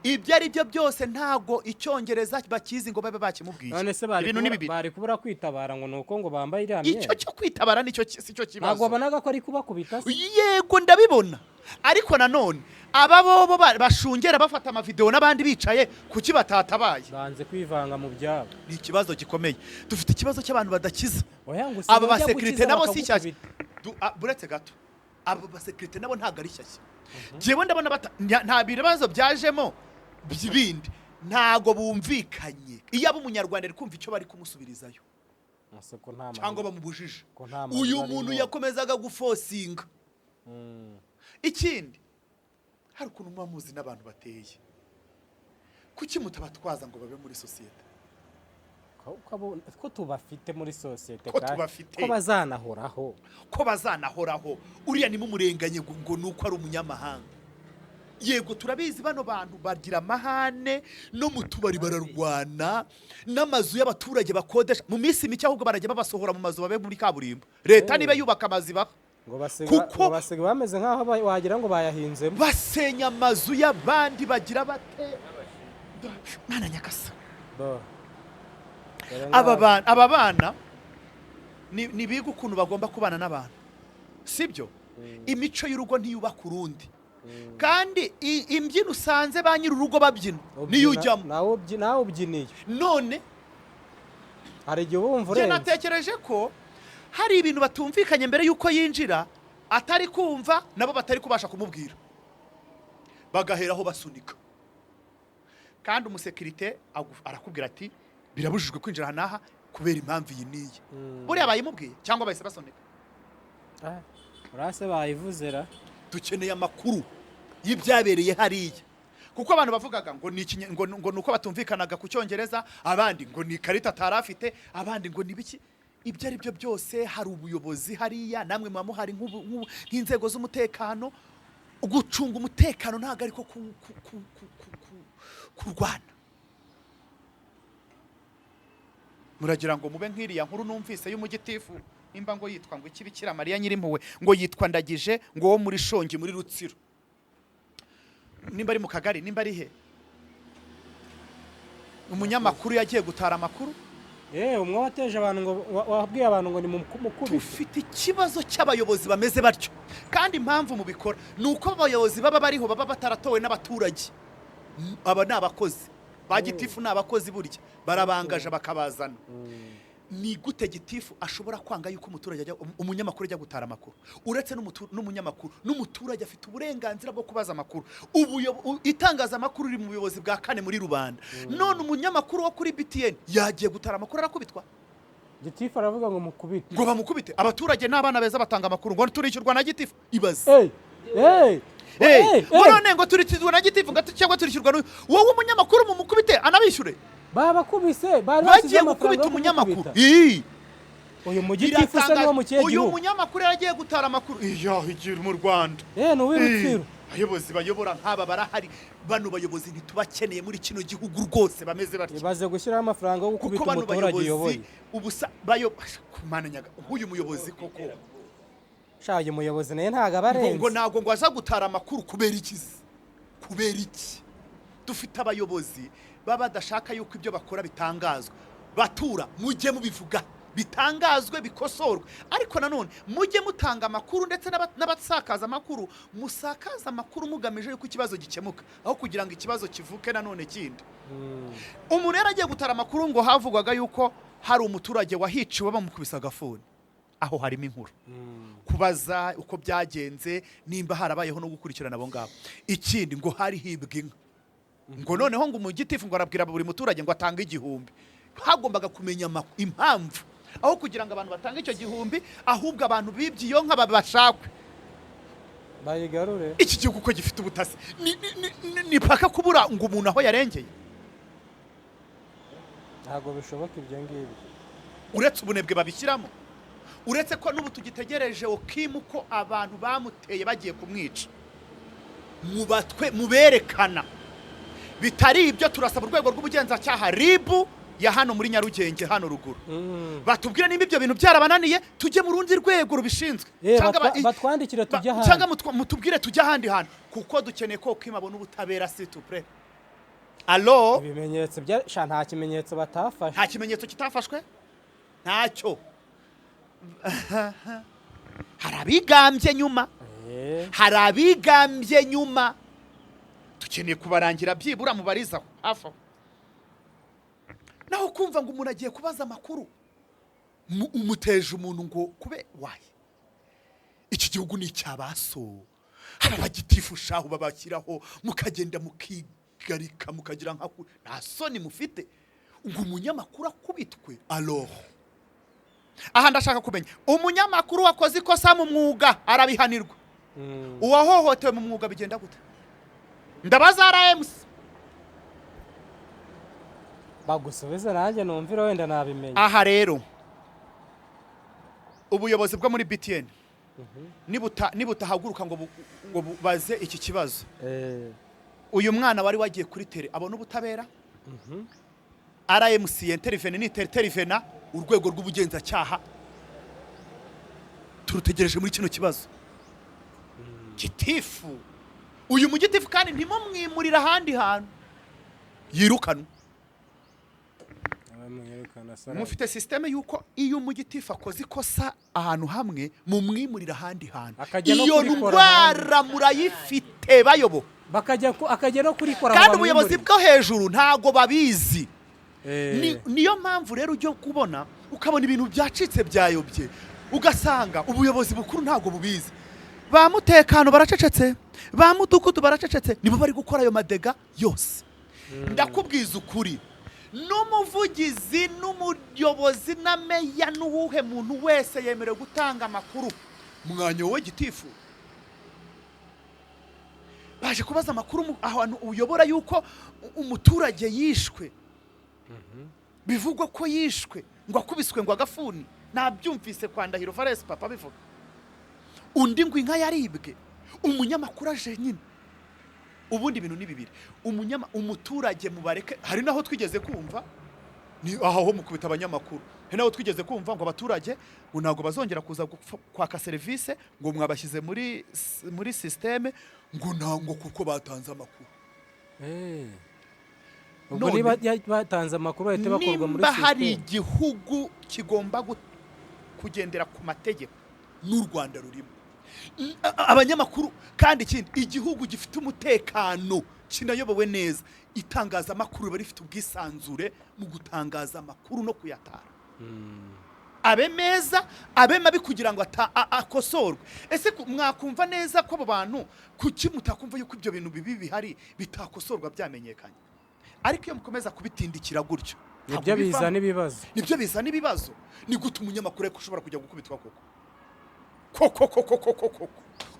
ibyo ari byo byose ntabwo icyongereza bakizi ngo babe bakimubwiye. None se bari Ibintu ni kubura, bibiri. bari kubura kwitabara ngo nuko ngo bambaye iriya Icyo myenda? cyo kwitabara nicyo si cyo Ntabwo kibazo. wabonaga ko ari kubakubita se? Yego, ndabibona, ariko nanone aba bobo bashungera bafata amavidewo n'abandi bicaye, kuki batatabaye? Banze kwivanga mu byabo. Ni ikibazo gikomeye. Dufite ikibazo cy'abantu badakiza. Oya, ngo Aba bajya basekirite gukiza nabo si shyashya. bakagukubita. Buretse gato, aba basekirite nabo ntabwo ari shyashya. Njyewe ndabona nta bibazo byajemo by'ibindi, ntago bumvikanye. Iyo aba umunyarwanda ari kumva icyo bari kumusubirizayo Ese ko nta cyangwa bamubujije. ko nta mazu Uyu arimo. muntu yakomezaga gufosinga. Ikindi, hari ukuntu muba muzi n'abantu bateye, kuki mutabatwaza ngo babe muri sosiyete? Ko tubafite muri sosiyete Ko kandi tubafite. ko bazanahoraho. Ko bazanahoraho. Uriya nimumurenganye ngo ni uko ari umunyamahanga. Yego, turabizi, bano bantu bagira amahane, no mu tubari bararwana, n'amazu y'abaturage bakodesha. Mu minsi mike ahubwo barajya babasohora mu mazu babe muri kaburimbo. Leta niba yubaka amazu ibaha. Ngo basiga Kuko- ngo basiga bameze nk'aho wagira ngo bayahinzemo. Basenya amazu y'abandi, bagira bate? Mwana nyakasa. Do. Dore Aba ngaba. bana, aba bana ni biga ukuntu bagomba kubana n'abantu, sibyo? Imico y'urugo ntiyubaka urundi, kandi imbyino usanze ba nyir'urugo babyina niyo ujyamo. Nawe ubyiniye. None Hari igihe uba wumva njye urenze. natekereje ko hari ibintu batumvikanye mbere y'uko yinjira, atari kumva, nabo batari kubasha kumubwira, bagaheraho basunika. Kandi umusekirite arakubwira ati: "Birabujijwe kwinjira aha n'aha kubera impamvu iyi n'iyi." Buriya bayimubwiye cyangwa bahise basunika? Ah, urase bayivuze ra. Dukeneye amakuru y'ibyabereye hariya, kuko abantu bavugaga ngo ni ngo ni uko batumvikanaga ku Cyongereza, abandi ngo ni ikarita atari afite, abandi ngo ni biki. Ibyo ari byo byose, hari ubuyobozi hariya, namwe muba muhari nk'inzego z'umutekano. Gucunga umutekano ntabwo ariko kurwana. Muragira ngo mube nk'iriya nkuru numvise y'umugitifu, nimba ngo yitwa ngo iki, Bikira Mariya Nyirimpuhwe, ngo yitwa Ndagije, ngo wo muri Shongi muri Rutsiro, nimba ari mu kagari, nimba ari he. Umunyamakuru yagiye gutara amakuru. Umwe wateje abantu, ngo wabwiye abantu ngo ni mukubite. Dufite ikibazo cy'abayobozi bameze batyo, kandi impamvu mubikora ni uko abayobozi baba bariho baba bataratowe n'abaturage. Aba ni abakozi ba gitifu, ni abakozi, burya barabangaje bakabazana. Ni gute gitifu ashobora kwanga yuko umuturage ajya, umunyamakuru ajya gutara amakuru? Uretse n'umunyamakuru, n'umuturage afite uburenganzira bwo kubaza amakuru. Itangazamakuru riri mu buyobozi bwa kane muri rubanda. None umunyamakuru wo kuri BTN yagiye gutara amakuru, arakubitwa. Gitifu aravuga ngo mukubite. Ngo bamukubite. Abaturage n'abana beza batanga amakuru, ngo turishyurwa na gitifu. Ibaze! Hey, hey, Hey, hey, ngo hey. none ngo turishyurwa na gitifu, ngo cyangwa turishyurwa n'uyu, wowe umunyamakuru mumukubite anabishyure? Babakubise, bari Bagiye basize amafaranga gukubita yo umunyamakuru. kumukubita. Ii. Uyu mugitifu se ni wo mu kihe Uyu gihugu? munyamakuru yaragiye gutara amakuru iyo igira mu Rwanda. Ni uw'i Rutsiro. Abayobozi bayobora nk'aba barahari. Bano bayobozi ntitubakeneye muri kino gihugu rwose, bameze batya. Ibaze gushyiraho amafaranga yo Kuko gukubita bano umuturage bayobozi uyoboye. Ubusa bayo kumana nyaga nk'uyu muyobozi koko. Sha, uyu muyobozi nawe ntabwo aba Ngo arenze. ntabwo ngo aza gutara amakuru. Kubera iki se? Kubera iki dufite abayobozi baba badashaka yuko ibyo bakora bitangazwa? Batura, mujye mubivuga, bitangazwe, bikosorwe. Ariko nanone mujye mutanga amakuru, ndetse n'abasakaza amakuru, musakaza amakuru mugamije yuko ikibazo gikemuka, aho kugira ngo ikibazo kivuke nanone kindi. Umuntu yari agiye gutara amakuru, ngo havugwaga yuko hari umuturage wahiciwe bamukubise agafuni. Aho harimo inkuru, kubaza uko byagenze, nimba harabayeho no gukurikirana abo ngabo. Ikindi, ngo hari hibwe inka, ngo noneho ngo umugitifu ngo arabwira buri muturage ngo atange 1000. Hagombaga kumenya impamvu, aho kugira ngo abantu batange icyo 1000, ahubwo abantu bibye iyo nka babashakwe. Bayigarure. Iki gihugu ko gifite ubutasi, ni paka kubura ngo umuntu aho yarengeye? Ntabwo bishoboka ibyo ngibyo. Uretse ubunebwe babishyiramo, uretse ko n'ubu tugitegereje Okimu, ko abantu bamuteye bagiye kumwica mubatwe muberekana. Bitari ibyo, turasaba urwego rw'ubugenzacyaha, RIB ya hano muri Nyarugenge, hano ruguru, batubwire nimba ibyo bintu byarabananiye, tujye mu rundi rwego rubishinzwe. Cyangwa Batwandikire tujye ahandi. Cyangwa mutubwire tujye ahandi hantu, kuko dukeneye ko Okimu abona ubutabera, s'il te plaît. Allo? Ibimenyetso bya sha, nta kimenyetso batafashe. Nta kimenyetso kitafashwe, ntacyo. Hari abigambye nyuma. Hari abigambye nyuma, dukeneye kubarangira byibura mubarizaho hafi aho. Naho kumva ngo umuntu agiye kubaza amakuru, umuteje umuntu ngo kube waye. Iki gihugu ni icyabaso. Hari abagitifu shahu babashyiraho, mukagenda mukigarika, mukagira nka nta soni mufite, ngo umunyamakuru akubitwe. Alors aha ndashaka kumenya: umunyamakuru wakoze ikosa mu mwuga arabihanirwa, uwahohotewe mu mwuga bigenda gute? Ndabaza RMC. Bagusubize, nanjye numvira wenda nabimenya. Aha rero ubuyobozi bwo muri BTN nibutahaguruka ngo bubaze iki kibazo, uyu mwana wari wagiye kuri terrain abona ubutabera. RMC intervene, ni intervena urwego rw'ubugenzacyaha. Turutegereje muri kino kibazo. Gitifu, uyu mugitifu kandi ntimumwimurire ahandi hantu, yirukanwe. Abamwirukana sara. Mufite système yuko iyo umugitifu akoze ikosa ahantu hamwe, mumwimurira ahandi hantu. Akajya no Iyo kurikora. ndwara murayifite, bayobo. Bakajya akajya no kurikora. Kandi ubuyobozi bwo hejuru ntago babizi. Niyo mpamvu rero ujya kubona ukabona ibintu byacitse, byayobye, ugasanga ubuyobozi bukuru ntabwo bubizi. Ba mutekano baracecetse, ba mudugudu baracecetse, nibo bari gukora ayo madega yose. Ndakubwiza ukuri, n'umuvugizi n'umuyobozi na meya n'uwuhe muntu wese yemerewe gutanga amakuru. Mwanya wowe gitifu, baje kubaza amakuru ahantu uyobora yuko umuturage yishwe, bivugwa ko yishwe ngo akubiswe ngo agafuni. Nabyumvise kwa Ndahiro Valens papa bivuga, undi ngo inka yaribwe. Umunyamakuru aje nyine. Ubundi ibintu ni bibiri: umuturage mubareke. Hari naho twigeze kumva, ni aho ho mukubita abanyamakuru, hari naho twigeze kumva ngo abaturage ngo ntabwo bazongera kuza kwaka serivisi, ngo mwabashyize muri système, ngo ntabwo kuko batanze amakuru. Ubwo niba batanze amakuru bahita bakorwa muri Nimba hari système. igihugu kigomba kugendera ku mategeko, n'u Rwanda rurimo. Abanyamakuru kandi, ikindi, igihugu gifite umutekano kinayobowe neza, itangazamakuru riba rifite ubwisanzure mu gutangaza amakuru no kuyatara, abe meza abe mabi, kugira ngo akosorwe. Ese mwakumva neza ko abo bantu, kuki mutakumva yuko ibyo bintu bibi bihari bitakosorwa byamenyekanye? Ariko iyo mukomeza kubitindikira gutyo, ntabwo Nibyo bivamo. bizana ibibazo. Nibyo bizana ibibazo. Ni gute umunyamakuru ariko ushobora kujya gukubitwa koko koko koko koko koko?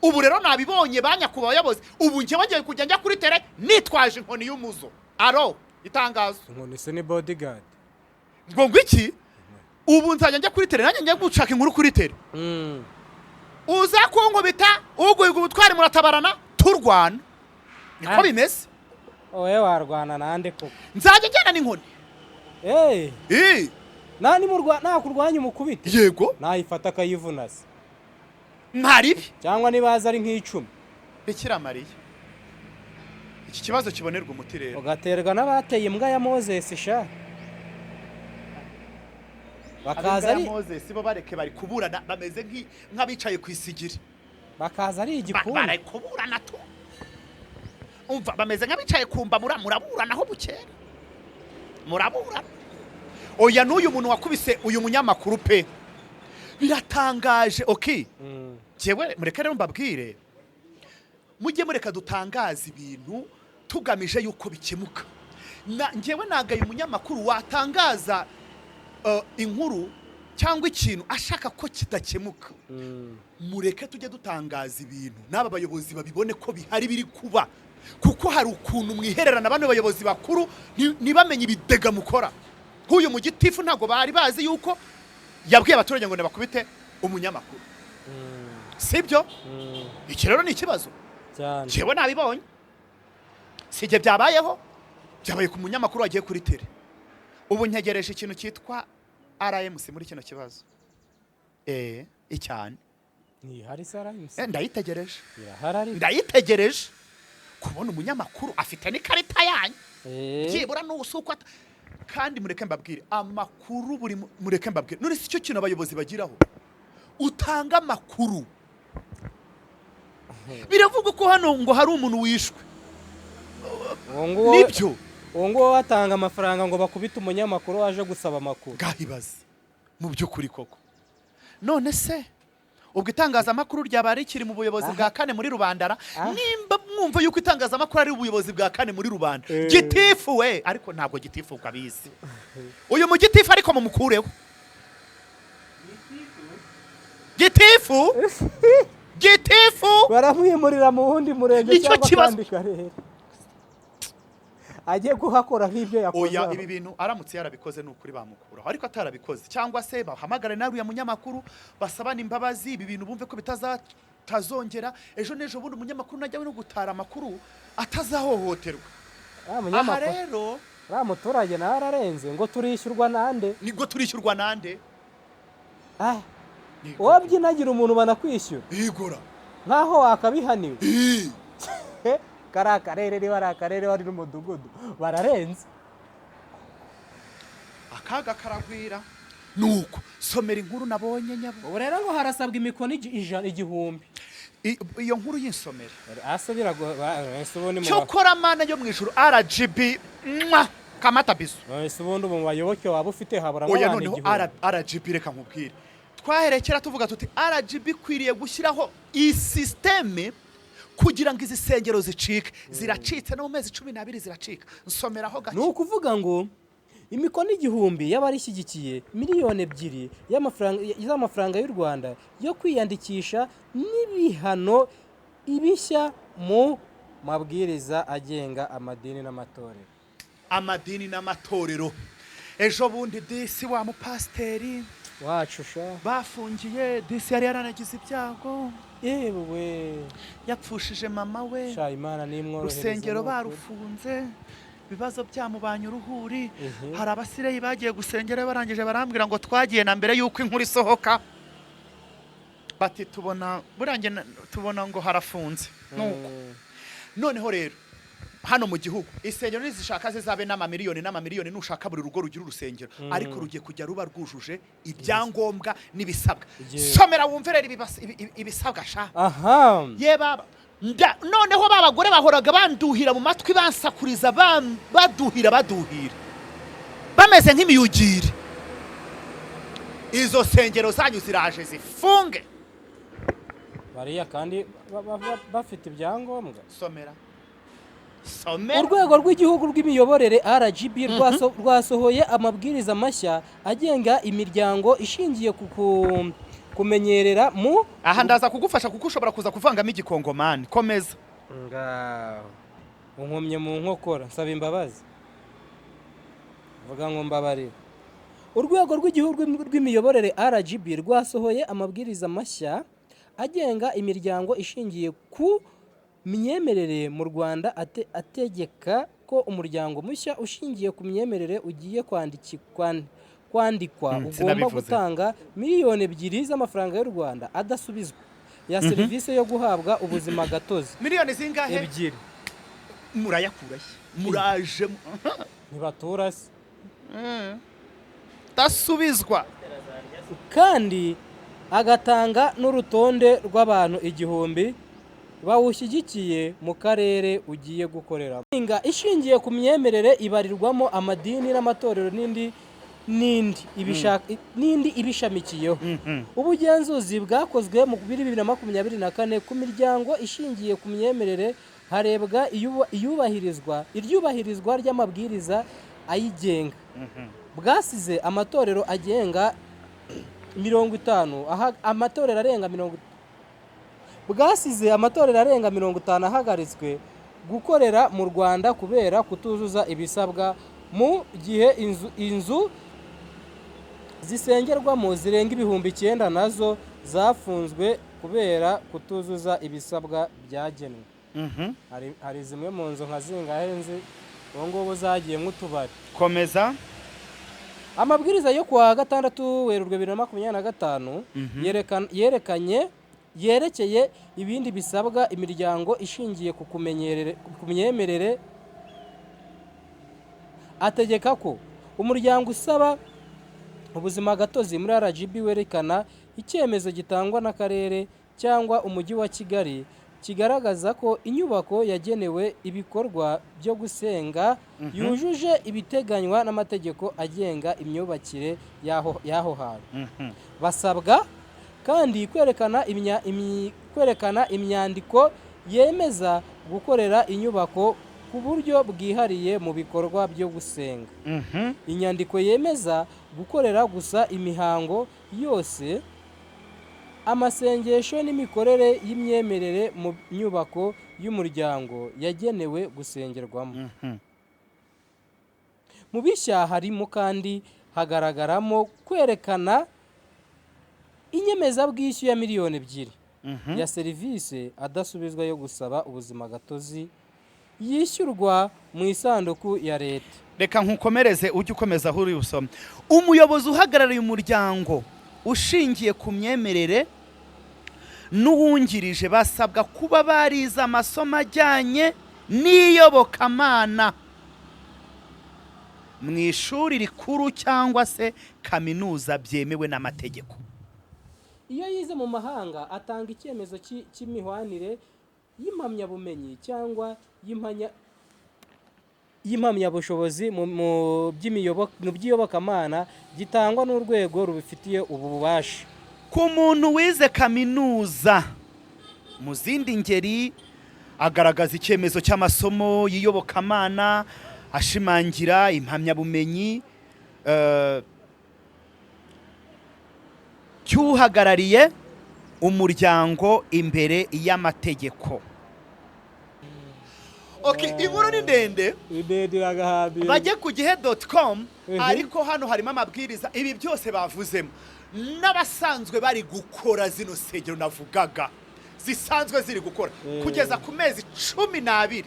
Ubu rero nabibonye, ba nyakubahwa bayobozi, ubu njyewe ngiye kujya njya kuri terrain nitwaje inkoni y'umuzo, aro itangazo. Inkoni se ni bodyguard? Ngo iki? Ubu nzajya njya kuri terrain, nanjye njya gushaka inkuru kuri terrain. Uza kunkubita, uguhiga ubutwari, muratabarana turwana, niko bimeze. Owe, warwana nande koko? Nzajya njyana n'inkoni. Eh. Nani murwa nakurwanya umukubite? Yego. Nayifata akayivuna se? Ntaribi. Cyangwa nibaza ari nk'icumi? Bikira Mariya, iki kibazo kibonerwa umuti rero. Ugaterwa n'abateye imbwa ya Moses sha, bakaza ari Moses bo bareke, bari kuburana bameze nk'abicaye ku isigiri. Bakaza ari igikundi. Bari kuburana tu, umva, bameze nk'abicaye ku mbabura. Muraburana aho bukera, muraburana. Oya, n'uyu muntu wakubise uyu munyamakuru pe, biratangaje, okay. Jewe mureke rero mbabwire, mujye mureka dutangaza ibintu tugamije yuko bikemuka. Na njyewe nagaye umunyamakuru watangaza inkuru cyangwa ikintu ashaka ko kidakemuka. Mureke tujye dutangaza ibintu n'aba bayobozi babibone ko bihari, biri kuba, kuko hari ukuntu mwihererana bano bayobozi bakuru ntibamenye ibidega mukora. Nk'uyu mu gitifu ntabwo bari bazi yuko yabwiye abaturage ngo nibakubite umunyamakuru, sibyo? Iki rero ni ikibazo. Cyane. Njyewe nabibonye, si ibyo byabayeho, byabaye ku munyamakuru wagiye kuri terrain. Ubu ntegereje ikintu cyitwa RMC muri kino kibazo, icyane. Ntihari se RMC? Ndayitegereje. Irahari ariko. Ndayitegereje kubona umunyamakuru afite n'ikarita yanyu. Byibura n'ubu uko kandi mureke mbabwire amakuru buri mureke mbabwire, none si cyo kintu abayobozi bagiraho? Utanga amakuru, biravugwa ko hano ngo hari umuntu wishwe. Uwo nguwo. Nibyo. Uwo nguwo batanga amafaranga ngo bakubite umunyamakuru waje gusaba amakuru. Ngahibaze mu by'ukuri koko, none se ubwo itangazamakuru ryaba rikiri mu buyobozi bwa kane muri rubandara? Nimba mwumva yuko itangazamakuru ari ubuyobozi bwa kane muri rubanda, gitifu we, ariko ntabwo gitifu ubwo abizi uyu mugitifu, ariko mumukureho gitifu, gitifu. Baramwimurira mu wundi murenge Nicyo cyangwa kibazo. akandi karere, agiye kuhakora nk'ibyo yakoze Oya. aho. Ibi bintu aramutse yarabikoze ni ukuri bamukuraho, ariko atarabikoze, cyangwa se bahamagare n'uriya munyamakuru basabane imbabazi, ibi bintu bumve ko bitazongera. Ejo n'ejo bundi umunyamakuru najya no gutara amakuru atazahohoterwa. Uriya Aha munyamakuru, rero uriya muturage nawe ararenze ngo turishyurwa nande? Nibwo turishyurwa nande? Ah. Wabyinagira umuntu banakwishyura. Yigora. Nk'aho wakabihaniwe. Kari akarere, niba ari akarere wari n'umudugudu, bararenze. Akaga karagwira. Nuko somera inkuru nabonye nyabo. Ubu rero ngo harasabwa imikono 1000. Iyo nkuru y'insomera. Asa biragoye, ese ubundi mu Cyokora Mana yo mu ijuru, RGB mwa kamata bisu. Ese ubundi mu bayoboke waba ufite haburamo Oya. abantu Noneho 1000? RGB, reka nkubwire, twaherekera tuvuga tuti RGB ikwiriye gushyiraho iyi sisiteme kugira ngo izi sengero zicike. Ziracitse, no mu mezi 12 ziracika. Nsomeraho gake. Ni ukuvuga ngo imikono 1000 y'abarishyigikiye, miliyoni 2 z'amafaranga y'u Rwanda yo kwiyandikisha, n'ibihano ibishya mu mabwiriza agenga amadini n'amatorero. Amadini n'amatorero, ejo bundi disi wa mupasiteri wacu sha. Bafungiye disi, yari yaranagize ibyago. Yewe. Yapfushije mama we. Sha, Imana nimworohereze. Urusengero Ni ukuri. barufunze, ibibazo byamubanye uruhuri. Hari abasireyi bagiye gusengera, barangije barambwira ngo twagiye na mbere y'uko inkuru isohoka, bati tubona burangiye tubona ngo harafunze. Nuko noneho rero hano mu gihugu insengero nizishaka zizabe n'amamiliyoni n'amamiliyoni, nushaka buri rugo rugira urusengero, ariko rugiye kujya ruba rwujuje ibyangombwa n'ibisabwa. Somera wumve rero ibisabwa sha. Ye baba noneho ba bagore bahoraga banduhira mu matwi, bansakuriza, baduhira baduhira bameze nk'imiyugiri, izo sengero zanyu ziraje zifunge. Bariya kandi bafite ibyangombwa. Somera, somera. Urwego rw'Igihugu rw'Imiyoborere, RGB, rwasohoye amabwiriza mashya agenga imiryango ishingiye ku kumenyerera mu Aha ndaza kugufasha kuko ushobora kuza kuvangamo igikongomani. Komeza. Ngaho unkomye mu nkokora, nsaba imbabazi, vuga ngo mbabarira. Urwego rw'Igihugu rw'Imiyoborere, RGB, rwasohoye amabwiriza mashya agenga imiryango ishingiye ku myemerere mu Rwanda, ategeka ko umuryango mushya ushingiye ku myemerere ugiye kwandikwa ugomba Sinabivuze. gutanga miliyoni 2 z'amafaranga y'u Rwanda adasubizwa ya serivisi yo guhabwa ubuzima gatozi. Miliyoni zingahe? 2. Murayakurahe? Muraje Ntibatura se? Dasubizwa. Kandi agatanga n'urutonde rw'abantu 1000 bawushyigikiye mu karere ugiye gukoreramo. Inga ishingiye ku myemerere ibarirwamo amadini n'amatorero n'indi ibishamikiyeho. Ubugenzuzi bwakozwe mu 2024 ku miryango ishingiye ku myemerere, harebwa iyubahirizwa iryubahirizwa ry'amabwiriza ayigenga, bwasize amatorero agenga 50 amatorero arenga mirongo bwasize amatorero arenga 50 ahagaritswe gukorera mu Rwanda kubera kutuzuza ibisabwa, mu gihe inzu zisengerwamo zirenga 9000 nazo zafunzwe kubera kutuzuza ibisabwa byagenwe. Hari zimwe mu nzu nka zingahe nzi ubu ngubu zagiye nk'utubari. Komeza. Amabwiriza yo kuwa 6 Werurwe 2025 yerekanye yerekeye ibindi bisabwa imiryango ishingiye ku myemerere, ategeka ko umuryango usaba ubuzima gatozi muri RGB werekana icyemezo gitangwa n'akarere cyangwa Umujyi wa Kigali kigaragaza ko inyubako yagenewe ibikorwa byo gusenga yujuje ibiteganywa n'amategeko agenga imyubakire y'aho hantu. Basabwa kandi kwerekana imyandiko yemeza gukorera inyubako ku buryo bwihariye mu bikorwa byo gusenga, inyandiko yemeza gukorera gusa imihango yose, amasengesho n'imikorere y'imyemerere mu nyubako y'umuryango yagenewe gusengerwamo. Mu bishya harimo kandi hagaragaramo kwerekana inyemezabwishyu ya miliyoni 2 ya serivisi adasubizwa yo gusaba ubuzima gatozi yishyurwa mu isanduku ya leta. Reka nkukomereze, ujye ukomeza aho uri busome. Umuyobozi uhagarariye umuryango ushingiye ku myemerere n'uwungirije basabwa kuba barize amasomo ajyanye n'iyobokamana mu ishuri rikuru cyangwa se kaminuza byemewe n'amategeko. Iyo yize mu mahanga, atanga icyemezo cy'imihwanire y'impamyabumenyi cyangwa y'impamyabushobozi mu by'iyobokamana gitangwa n'urwego rubifitiye ububasha. Ku muntu wize kaminuza mu zindi ngeri, agaragaza icyemezo cy'amasomo y'iyobokamana ashimangira impamyabumenyi cy'uhagarariye umuryango imbere y'amategeko. Okay, inkuru ni ndende. Ndende iragahambira. Bajye ku gihe.com. Ariko hano harimo amabwiriza, ibi byose bavuzemo n'abasanzwe bari gukora zino nsengero navugaga zisanzwe ziri gukora kugeza ku mezi 12,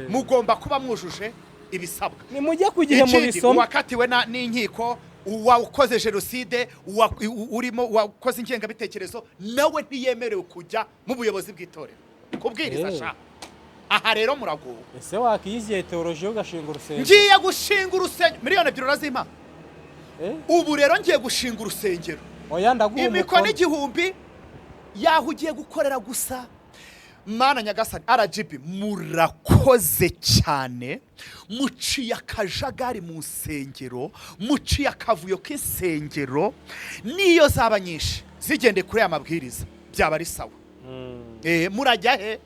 mugomba kuba mwujuje ibisabwa. Nimujye ku Gihe mu Ikindi, bisoma. uwakatiwe n'inkiko, uwakoze jenoside, urimo uwakoze ingengabitekerezo, nawe ntiyemerewe kujya mu buyobozi bw'itorero kubwiriza. Sha, aha rero muragowe. Ese wakiyiziye teolojiya ugashinga urusengero? Ngiye gushinga urusengero, miliyoni 2 urazimpa? Eh? Ubu rero ngiye gushinga urusengero. Oya, ndaguha Imikono umukono. 1000 yaho ugiye gukorera gusa. Mana nyagasani, RGB murakoze cyane, muciye akajagari mu nsengero, muciye akavuyo k'insengero. Niyo zaba nyinshi zigendeye kuri aya mabwiriza byaba ari sawa. Murajya he?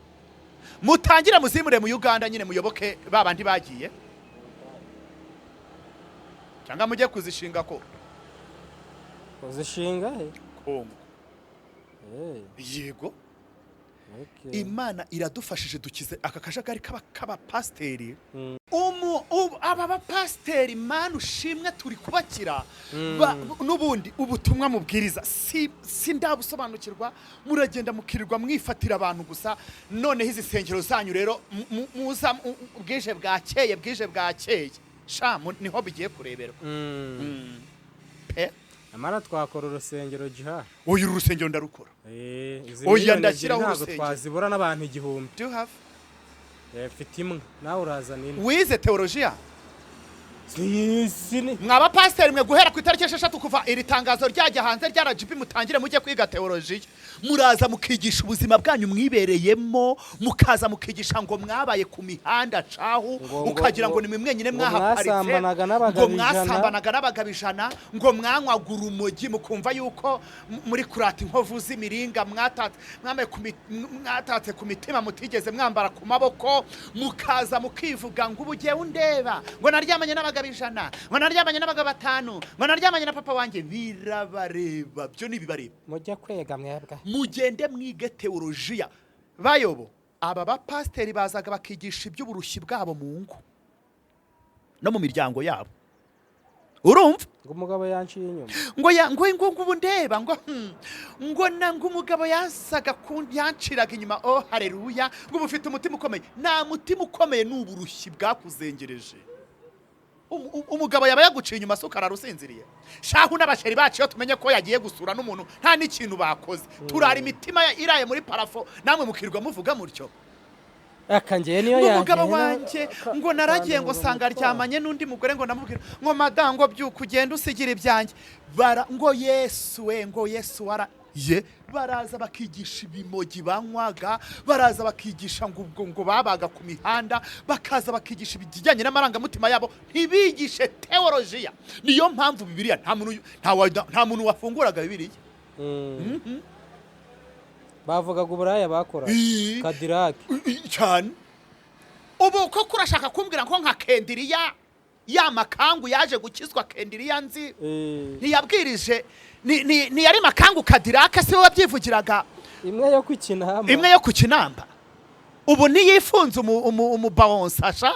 Mutangire muzimure mu Uganda nyine, muyoboke ba bandi bagiye, cyangwa mujye kuzishinga ko Uzishinga he? Kongo. Yego. Imana iradufashije, dukize aka kajagari k'abapasiteri. Aba bapasiteri, Mana ushimwe, turi kubakira. N'ubundi ubutumwa mubwiriza si ndabusobanukirwa, muragenda mukirirwa mwifatira abantu gusa. Noneho izi nsengero zanyu rero muza bwije bwakeye, bwije bwakeye sha, niho bigiye kureberwa. Pe. Amara twakora urusengero jiha. Uyu uru rusengero ndarukora. Izi Oya, miliyoni 2 ndashyiraho ntabwo urusengero. twazibura n'abantu 1000. Do you have Mfite imwe, nawe urazana indi. Wize teolojiya? Sini. Mwaba pasiteri mwe, guhera ku itariki 6 kuva iri tangazo ryajya hanze rya RGB, mutangire mujye kwiga teolojiya. Muraza mukigisha ubuzima bwanyu mwibereyemo, mukaza mukigisha ngo mwabaye ku mihanda cahu, ukagira ngo ni mwe mwenyine ngo mwahaparitse, mwasambanaga n'abagabo ngo 100. mwasambanaga n'abagabo 100, ngo mwanywaga urumogi, mukumva yuko muri kurata inkovu z'imiringa mwatatse, mwambaye ku mwatatse ku mitima mutigeze mwambara ku maboko. Mukaza mukivuga ngo ubu ugiye undeba, ngo naryamanye n'abagabo 100, ngo naryamanye n'abagabo batanu, ngo naryamanye na papa wanjye. Birabareba, byo ni ibibareba. Mujya kwega mwebwe. Mugende mwige teolojiya. Bayobo aba bapasiteri bazaga bakigisha iby'uburushyi bwabo mu ngo no mu miryango yabo, urumva? Ngo umugabo yanciye inyuma. Ngo ya ngo ubu ndeba ngo ngo na ngo umugabo yasaga yanciraga inyuma. Oh haleluya! Ngo ubu ufite umutima ukomeye. Nta mutima ukomeye, ni uburushyi bwakuzengereje. Umugabo yaba yaguciye inyuma se ukarara usinziriye? Shahu, n'abasheri bacu iyo tumenye ko yagiye gusura n'umuntu nta n'ikintu bakoze, turara imitima iraye muri parafo, namwe mukirwa muvuga mutyo. Akangeye niyo Ngo umugabo yagenda wanjye ngo naragiye ngo sanga aryamanye n'undi mugore, ngo namubwira ngo madamu, ngo byuka ugende usigira ibyanjye. Bara ngo Yesu we, ngo Yesu wara ye. Baraza bakigisha ibimogi banywaga, baraza bakigisha ngo ubwo ngo babaga ku mihanda, bakaza bakigisha ibijyanye n'amarangamutima yabo, ntibigishe teolojiya. Niyo mpamvu Bibiliya nta muntu wafunguraga Bibiliya. Bavugaga uburaya bakora. Ii. Kadirake. Cyane. Ubu koko urashaka kumbwira ko nka Kendiriya ya makangu yaje gukizwa, Kendiriya nzi, ntiyabwirije ntiyari makangu Kadirake? Si we wabyivugiraga? Imwe yo kwikinamba. Imwe yo ku Kinamba. Ubu ntiyifunze umubawonsa sha,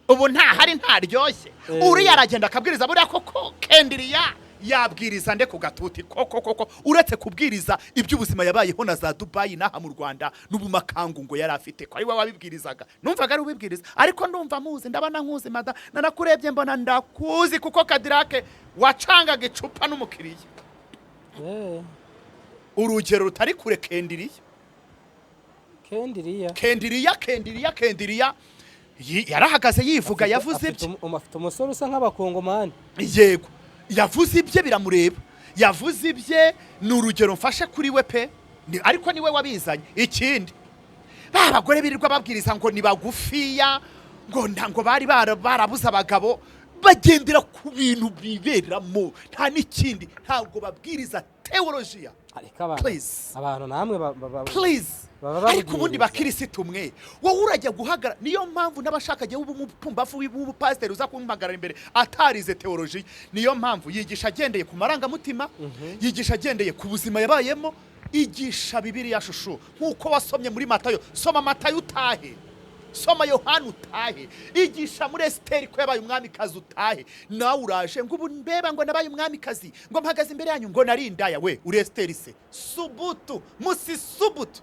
ubu ntahari, ntaryoshye. Uriya aragenda akabwiriza buriya koko? Kendiriya yabwiriza nde ku gatuti koko koko, uretse kubwiriza iby'ubuzima yabayeho na za Dubayi n'aha mu Rwanda n'ubumakangu ngo yari afite, ko ari we wabibwirizaga? Numvaga ari ubibwiriza, ariko ndumva muzi, ndabona nkuzi mada, nanakurebye mbona ndakuzi, kuko Kadirake wacangaga icupa n'umukiriya. Urugero rutari kure, Kendiriya. Kendiriya. Kendiriya, Kendiriya, Kendiriya yarahagaze yivuga, yavuze ibye. Afite umusore usa nk'abakongomani. Yego, yavuze ibye, biramureba, yavuze ibye, ni urugero mfashe kuri we pe. Ariko niwe wabizanye. Ikindi, ba bagore birirwa babwiriza ngo ni bagufiya, ngo ntango bari barabuze abagabo, bagendera ku bintu biberamo, nta n'ikindi, ntabwo babwiriza teolojiya. Ariko abantu Please. abantu namwe Please. baba Ariko ubundi babwiriza. Bakirisitu mwe, wowe urajya guhagara, niyo mpamvu n'abashaka jya w'umupumbafu w'ubupasiteri uza kumpagarara imbere atarize teolojiya. Niyo mpamvu yigisha agendeye ku marangamutima, yigisha agendeye ku buzima yabayemo. Igisha Bibiliya shushu, nk'uko wasomye muri Matayo. Soma Matayo utahe, soma Yohana utahe, igisha muri Esiteri ko yabaye umwamikazi utahe. Nawe uraje ngo ubu mbeba ngo nabaye umwamikazi, ngo mpagaze imbere yanyu, ngo nari indaya. We uri Esiteri se? Subutu musi subutu,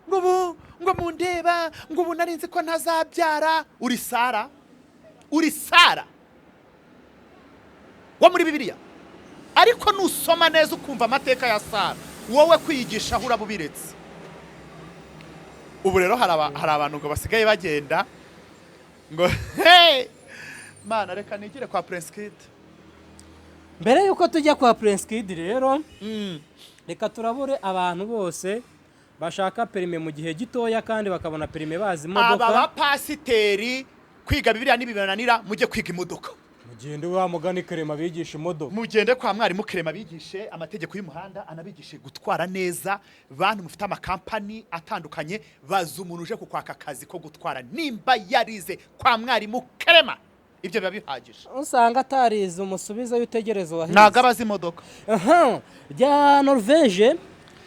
ngo ubu ngo mundeba, ngo ubu nari nzi ko ntazabyara. Uri Sara? Uri Sara wo muri Bibiliya? Ariko nusoma neza ukumva amateka ya Sara, wowe kwiyigishaho uraba ubiretse. Ubu rero hari abantu ngo basigaye bagenda ngo hey Mana, reka nigire kwa Prince Kid. Mbere yuko tujya kwa Prince Kid rero, reka turabure abantu bose bashaka perime mu gihe gitoya kandi bakabona perime bazi Aba imodoka. bapasiteri, kwiga Bibiliya nibibananira, mujye kwiga imodoka. Mugende wa mugani Kerema bigisha imodoka. Mugende kwa mwarimu Kerema bigishe amategeko y'umuhanda, anabigishe gutwara neza. Bantu mufite amakampani atandukanye, baza umuntu uje kukwaka akazi ko gutwara nimba yarize kwa mwarimu Kerema, ibyo biba bihagije. Usanga atarize, umusubiza utegereza uwahize. Ntabwo abazi imodoka. Aha rya Norvege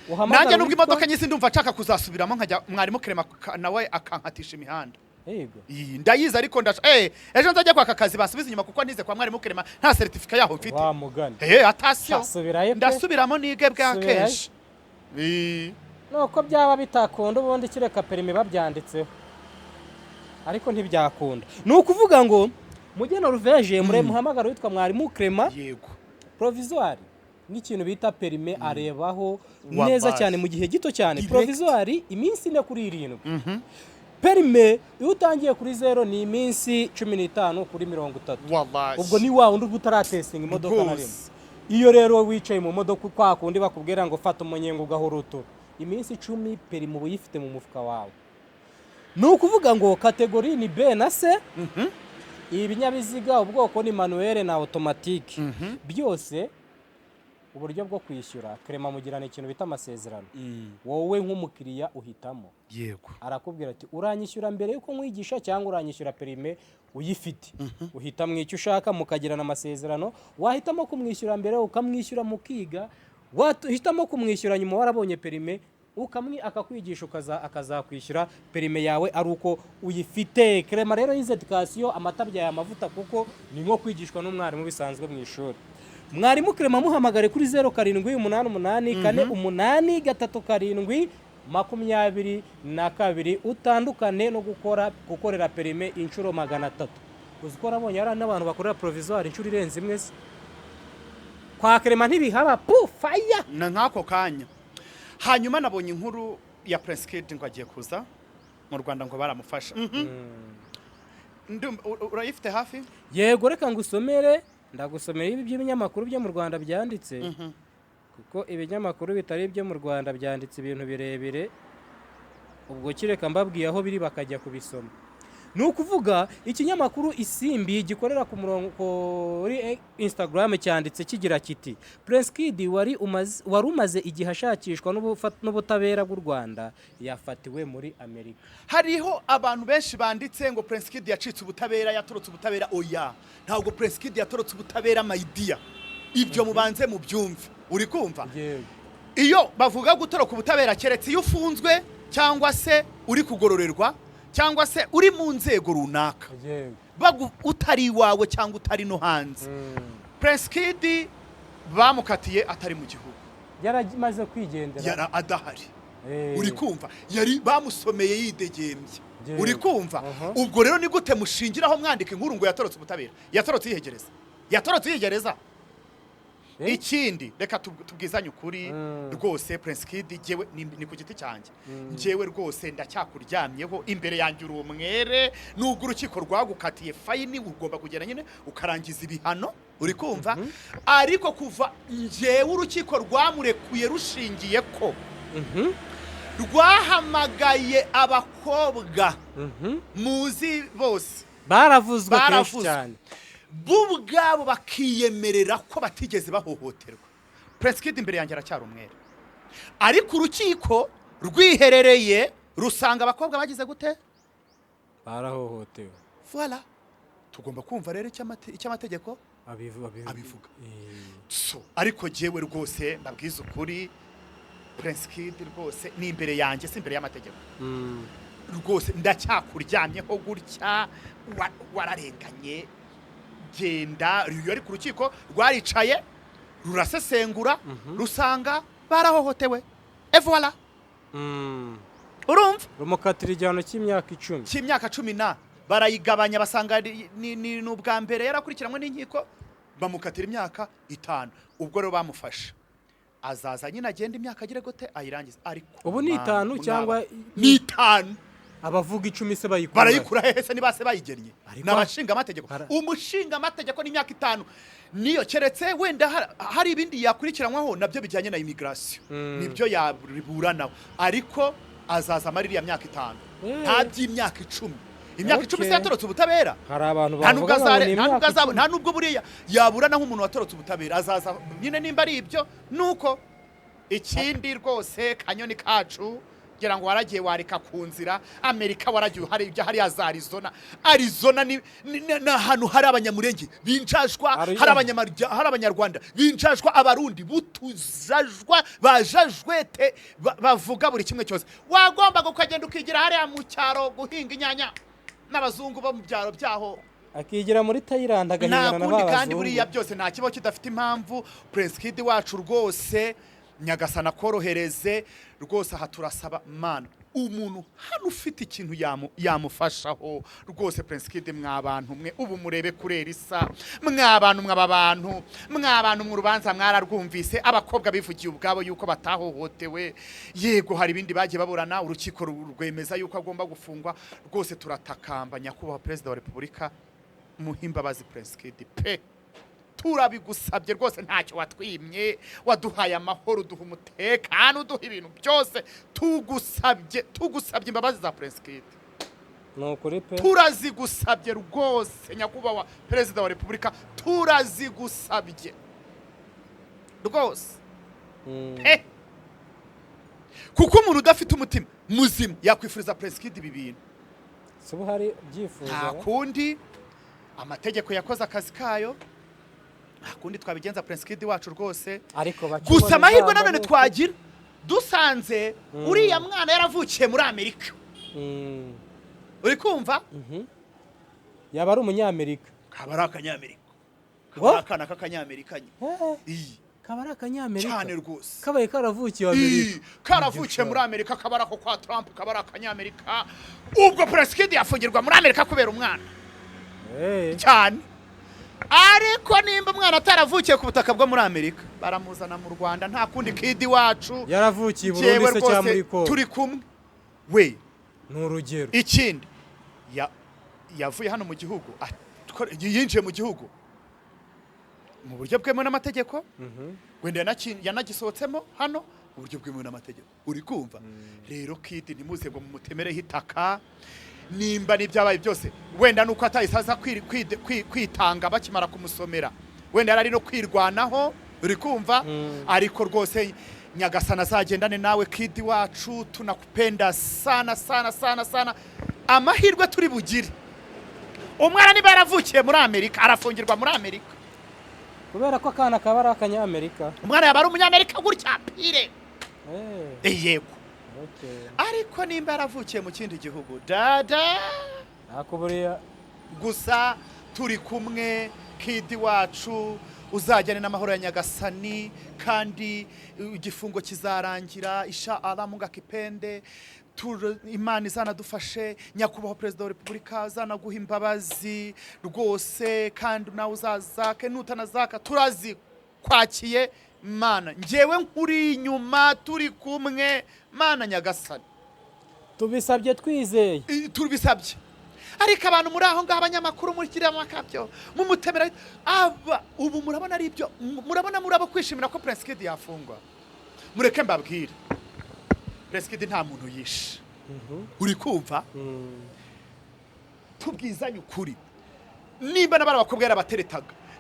uhamagara Nanjye nubwo uwitwa- imodoka nyinshi ndumva nshaka kuzasubiramo, nkajya mwarimu Kerema nawe akankatisha imihanda. Yego. Iyi ndayizi, ariko ndasha ejo nzajya kwaka akazi basubiza inyuma kuko nize kwa mwarimu Kerema nta certificat yaho mfite. Wa mugani. Atasiyo. Subirayo pe. Ndasubiramo nige bwa Subirayo. kenshi. Nuko byaba bitakunda ubundi kireka perime babyanditseho, ariko ntibyakunda. Ni ukuvuga ngo mujye Norvege, mure muhamagara witwa mwarimu Clement. Provisoire n'ikintu bita perime arebaho Wabaye. neza cyane mu gihe gito cyane. Direct. Provisoire iminsi 4 kuri 7, perime iyo utangiye kuri zero ni iminsi 15 kuri 30. Wallahi. Ubwo ni wa wundi uba utaratestinga imodoka na rimwe. Rwose. Iyo rero wicaye mu modoka, kwa kundi bakubwira ngo fata umunyenga ugahurutura, iminsi 10 perime uba uyifite mu mufuka wawe. Ni ukuvuga ngo catégorie ni B na C, ibinyabiziga ubwoko ni manuelle na automatique byose. Uburyo bwo kwishyura, Kerema mugirana ikintu bita amasezerano. Wowe nk'umukiriya uhitamo. Arakubwira ati uranyishyura mbere yuko nkwigisha cyangwa uranyishyura perime uyifite. Uhitamo icyo ushaka, mukagirana amasezerano. Wahitamo kumwishyura mbere, ukamwishyura mukiga. Wahitamo kumwishyura nyuma warabonye perime, ukamwi akakwigisha, ukaza akazakwishyura perime yawe ari uko uyifite. Kerema rero yize education, amata abyaye amavuta, kuko ni nko kwigishwa n'umwarimu bisanzwe mu ishuri. Mwarimu Kerema muhamagare kuri 0788483722, utandukane no gukora gukorera perime inshuro 300. Uzi ko nabonye hari n'abantu bakorera provisoire inshuro irenze imwe se? Kwa Kerema ntibihaba pu faya. Na nk'ako kanya. Hanyuma nabonye inkuru ya Prince Kid ngo agiye kuza mu Rwanda, ngo baramufasha. Urayifite hafi? Yego, reka ngusomere, ndagusomera ibi by'ibinyamakuru byo mu Rwanda byanditse, kuko ibinyamakuru bitari ibyo mu Rwanda byanditse ibintu birebire. Ubwo kireka mbabwiye aho biri bakajya kubisoma. Ni ukuvuga ikinyamakuru Isimbi gikorera ku murongo kuri Instagram cyanditse kigira kiti: Prince Kid wari umaze igihe ashakishwa n'ubutabera bw'u Rwanda yafatiwe muri Amerika. Hariho abantu benshi banditse ngo Prince Kid yacitse ubutabera, yatorotse ubutabera. Oya, ntabwo Prince Kid yatorotse ubutabera, my dear. Ibyo mubanze mubyumve. Uri kumva? Yego. Iyo bavuga gutoroka ubutabera, keretse iyo ufunzwe cyangwa se uri kugororerwa cyangwa se uri mu nzego runaka, utari iwawe cyangwa utari no hanze. Prince Kid bamukatiye atari mu gihugu. Yaramaze kwigendera. Yara adahari. Uri kumva, yari bamusomeye yidegembye. Uri kumva? Ubwo rero ni gute mushingiraho mwandika inkuru ngo yatorotse ubutabera? Yatorotse yihegereza? Yatorotse yigereza? Ikindi, reka tubwizanye ukuri. Rwose Prince Kid, jyewe ni ku giti cyanjye, njyewe rwose ndacyakuryamyeho, imbere yanjye uri umwere. Nubwo urukiko rwagukatiye fine, ugomba kugenda nyine ukarangiza ibihano, uri kumva? Ariko kuva njyewe urukiko rwamurekuye rushingiye ko rwahamagaye abakobwa muzi bose, Baravuzwe kenshi baravuzwe. cyane. Bo ubwabo bakiyemerera ko batigeze bahohoterwa, Prince Kid imbere yanjye aracyari umwere. Ariko urukiko rwiherereye rusanga abakobwa bagize gute? Barahohotewe. Voilà, tugomba kumva rero icyo amategeko abivuga. So ariko jyewe rwose mbabwiza ukuri, Prince Kid rwose ni imbere yanjye, si imbere y'amategeko. Rwose ndacyakuryamyeho gutya, wararenganye, genda. Iyo ariko urukiko rwaricaye rurasesengura, rusanga barahohotewe, et voilà. Urumva? Rumukatira igihano cy'imyaka 10. Cy'imyaka 10 na barayigabanya, basanga ni ubwa mbere yarakurikiranwe n'inkiko, bamukatira imyaka 5. Ubwo rero bamufashe, azaza nyine agenda imyaka agire gute, ayirangize. Ariko Ubu ni mwana, 5 cyangwa ni 5. Abavuga 10 se bayikura? Barayikura hehe se niba se bayigennye? Ariko Ni abashinga amategeko. Umushinga amategeko n'imyaka 5 niyo, keretse wenda hari ibindi yakurikiranwaho nabyo bijyanye na immigration, nibyo yaburanaho, ariko azaza amara iriya myaka 5. Nta by'imyaka 10. Imyaka 10 se yatorotse ubutabera? Hari abantu Nta nubwo bavuga ngo ni nta nubwo imyaka azaba 10. Nta nubwo buriya yaburana nk'umuntu watorotse ubutabera. Azaza nyine nimba ari ibyo. Nuko ikindi rwose, kanyoni kacu, ngira ngo waragiye wareka ku nzira Amerika, waragiye hari ibyo hariya za Arizona. Arizona ni ahantu hari Abanyamurenge binjajwa, hari Abanyarwanda binjajwa, Abarundi butuzajwa, bajajwete, bavuga buri kimwe cyose. Wagombaga ukagenda ukigira hariya mu cyaro guhinga inyanya n'abazungu bo mu byaro byaho. Akigira muri Thailand Nta agahingana na kundi. ba Kandi bazungu. buriya byose nta kibaho kidafite impamvu. Prince Kid wacu rwose, Nyagasana akorohereze rwose. Aha turasaba mana umuntu hano ufite ikintu yamufashaho rwose. Prince Kid, mwa bantu mwe, ubu murebe kuri Elisa. Mwa bantu mwe, aba bantu, mwa bantu mu rubanza mwararwumvise, abakobwa bivugiye ubwabo yuko batahohotewe. Yego, hari ibindi bagiye baburana, urukiko rwemeza yuko agomba gufungwa. Rwose turatakamba nyakubahwa Perezida wa Repubulika, muhimbabazi Prince Kid pe, turabigusabye rwose. Ntacyo watwimye, waduhaye amahoro, uduha umutekano, uduha ibintu byose. Tugusabye imbabazi za Prince Kid. Ni ukuri pe. Turazigusabye rwose, nyakubahwa Perezida wa Repubulika, turazigusabye rwose pe, kuko umuntu udafite umutima muzima yakwifuriza Prince Kid ibi bintu? Si ubu hari byifuzo? Nta kundi, amategeko yakoze akazi kayo, nta kundi twabigenza. Prince Kid wacu rwose. Ariko Gusa bakibona amahirwe ijambo nanone ni twagira, dusanze uriya mwana yaravukiye muri Amerika, uri kumva? Yaba ari Umunyamerika. Kaba ari Akanyamerika, kaba Wo? ari akana k'Akanyamerika nyine. Iyi. Kaba ari Akanyamerika. Cyane rwose. Kabaye karavukiye Amerika. Ii, karavukiye muri Amerika, kaba ari ako kwa Trump, kaba ari Akanyamerika. Ubwo Prince Kid yafungirwa muri Amerika kubera umwana. Cyane. Ariko nimba umwana ataravukiye ku butaka bwo muri Amerika, baramuzana mu Rwanda. Nta kundi, Kid wacu. Yaravukiye i Njyewe Burundi se cyangwa rwose muri Kongo? turi kumwe we. Ni urugero. Ikindi, yavuye hano mu gihugu, yinjiye mu gihugu mu buryo bwemewe n'amategeko, wenda yanagisohotsemo hano mu buryo bwemewe n'amategeko, uri kumva? Rero Kid, ntimuze ngo mumutemereho itaka. Nimba n'ibyabaye byose wenda nuko atahise aza kwitanga bakimara kumusomera, wenda yari ari no kwirwanaho, uri kumva? Ariko rwose Nyagasana azagendane nawe, Kid wacu, tunakupenda sana sana sana sana. Amahirwe turi bugire, umwana niba yaravukiye muri Amerika, arafungirwa muri Amerika. Kubera ko akana kaba ari Akanyamerika. Umwana yaba ari Umunyamerika gutya pire. Yego. Ariko nimba yaravukiye mu kindi gihugu, dada. Ntako buriya. Gusa turi kumwe, Kid wacu, uzajyane n'amahoro ya Nyagasani, kandi igifungo kizarangira isha Allah Mungu akipende. Imana izanadufashe, nyakubahwa Perezida wa Repubulika azanaguha imbabazi rwose, kandi nawe uzazake, nutanazaka turazi Turakwakiye Mana, njyewe nkuri inyuma, turi kumwe, Mana nyagasani. Tubisabye twizeye. Tubisabye. Ariko abantu muri aho ngaho, abanyamakuru, mushyira amakabyo mumutemera aba, ubu murabona ari ibyo, murabona muri abo kwishimira ko Prince Kid yafungwa. Mureke mbabwire, Prince Kid nta muntu yishe. Uri kumva? Tubwizanye ukuri, nimba n'abari abakobwa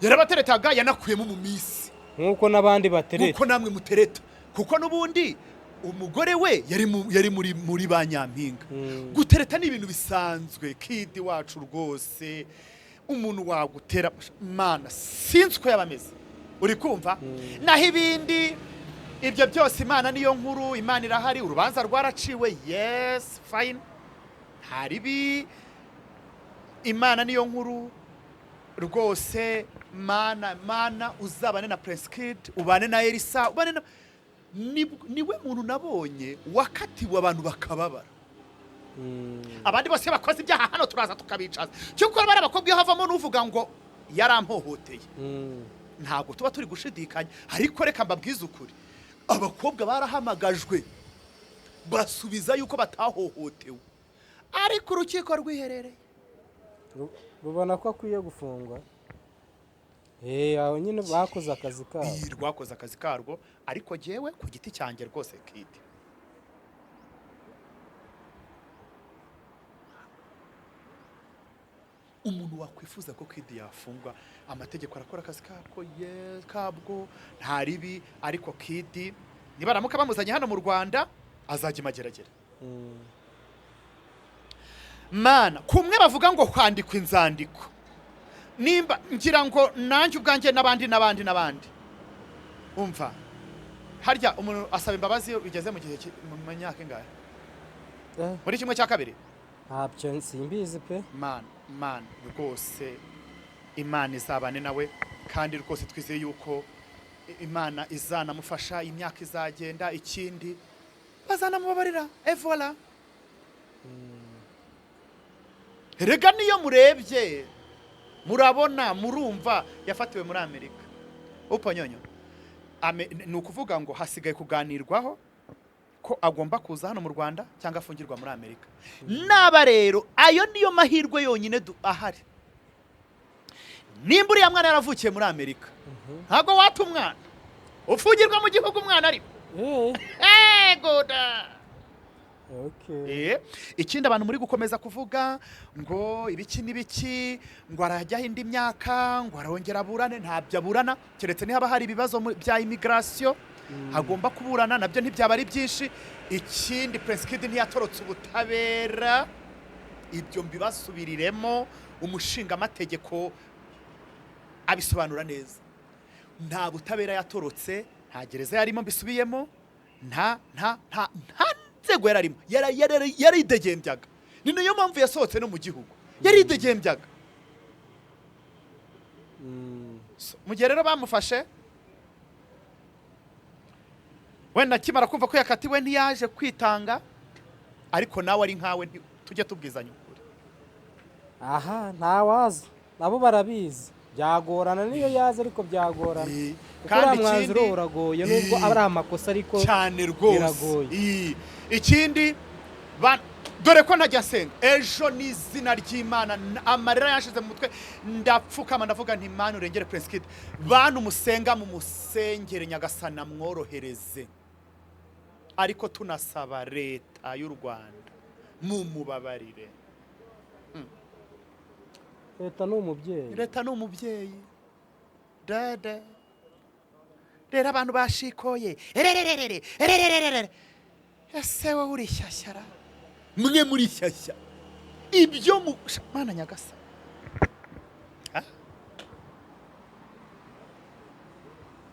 yarabateretaga, yanakuyemo mu minsi. Nk'uko n'abandi batereta. Nk'uko namwe mutereta, kuko n'ubundi umugore we yari muri ba nyampinga. Gutereta ni ibintu bisanzwe. Kid wacu rwose, umuntu wagutera, Mana, sinzi uko yaba ameze. Uri kumva? Naho ibindi ibyo byose, Imana niyo nkuru, Imana irahari, urubanza rwaraciwe, yes, fine, ntaribi, Imana niyo nkuru rwose. Mana, Mana, uzabane na Prince Kid, ubane na Elisa, ubane na niwe muntu nabonye wakatiwe abantu bakababara. Abandi bose bakoze ibyaha hano turaza tukabicaza. Cyokora bari abakobwa, iyo havamo n'uvuga ngo yarampohoteye, ntabwo tuba turi gushidikanya. Ariko reka mbabwize ukuri, abakobwa barahamagajwe basubiza yuko batahohotewe, ariko urukiko rwiherereye Rubona ko akwiye gufungwa. Aho nyine bakoze akazi kabo. Rwakoze akazi karwo. Ariko jyewe ku giti cyanjye rwose, Kid umuntu wakwifuza ko Kid yafungwa, amategeko arakora akazi kako, ye kabwo, nta ribi. Ariko Kid nibaramuka bamuzanye hano mu Rwanda, azajya imageragere. Mana, kumwe bavuga ngo kwandikwa inzandiko, nimba ngira ngo nanjye ubwanjye n'abandi n'abandi n'abandi, umva, harya umuntu asaba imbabazi iyo bigeze mu gihe mu myaka ingahe? Muri 1/2? Ntabyo simbizi pe. Mana, Mana, rwose Imana izabane nawe, kandi rwose twizeye yuko Imana izanamufasha, imyaka izagenda, ikindi bazanamubabarira, et voilà. Rega niyo murebye murabona, murumva yafatiwe muri Amerika uponyonyo. Ni ukuvuga ngo hasigaye kuganirwaho ko agomba kuza hano mu Rwanda cyangwa afungirwa muri Amerika. Naba rero ayo niyo mahirwe yonyine ahari. Nimba uriya mwana yaravukiye muri Amerika, ntabwo wata umwana ufungirwa mu gihugu umwana arimo. Goda. Ikindi abantu muri gukomeza kuvuga ngo ibiki n'ibiki, ngo arajyaho indi myaka, ngo arongera aburane, ntabyo aburana, keretse niba hari ibibazo bya immigration agomba kuburana, nabyo ntibyaba ari byinshi. Ikindi, Prince Kid ntiyatorotse ubutabera, ibyo mbibasubiriremo, umushinga amategeko abisobanura neza. Nta butabera yatorotse, nta gereza yarimo, mbisubiyemo, nta nta nta nta nzego yararimo, yaridegembyaga. Ni nayo mpamvu yasohotse no mu gihugu, yaridegembyaga. Mu gihe rero bamufashe, wenda akimara kumva ko yakatiwe ntiyaje kwitanga, ariko nawe ari nkawe, tujye tubwizanya ukuri. Aha ntawaza, nabo barabizi, byagorana niyo yaza, ariko byagorana. Kuko Kandi uriya mwanzuro ikindi uragoye, nubwo aba ari amakosa, ariko cyane rwose. biragoye. Ikindi dore ko ntajya nsenga, ejo n'izina ry'Imana, amarira yashize mu mutwe, ndapfukama ndavuga nti: "Mana, urengere Prince Kid." Bantu musenga, mu musengere, Nyagasana mworohereze, ariko tunasaba leta y'u Rwanda mumubabarire. Leta ni umubyeyi. Leta ni umubyeyi dada. Rero abantu bashikoye erererere erererere, ese wowe uri shyashyara, mwe muri shyashya, ibyo mu Mana nyagasa. Ha?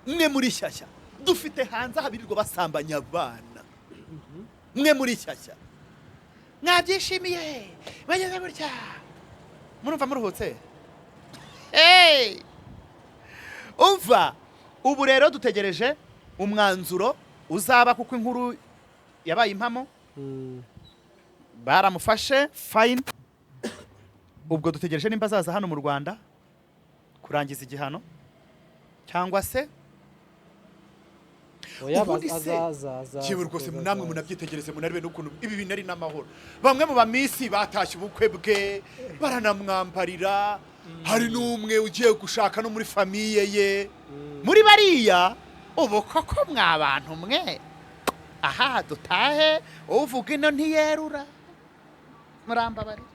Mwe muri shyashya, dufite hanze ahabirirwa basambanya abana, mwe muri shyashya mwabyishimiye, bageze gutya murumva muruhutse. Hey! Umva, ubu rero dutegereje umwanzuro uzaba, kuko inkuru yabaye impamo. Baramufashe, fine. Ubwo dutegereje nimba azaza hano mu Rwanda kurangiza igihano cyangwa se Oya, Ubundi se azaza, azaza, yewe rwose azaza. Namwe munabyitegereze, munarebe n'ukuntu ibi bintu ari n'amahoro. Bamwe mu bamisi batashye ubukwe bwe, baranamwambarira. Hari n'umwe ugiye gushaka no muri famille ye muri bariya. Ubu koko mwa bantu mwe, aha dutahe, uvuga ino ntiyerura, murambabarira.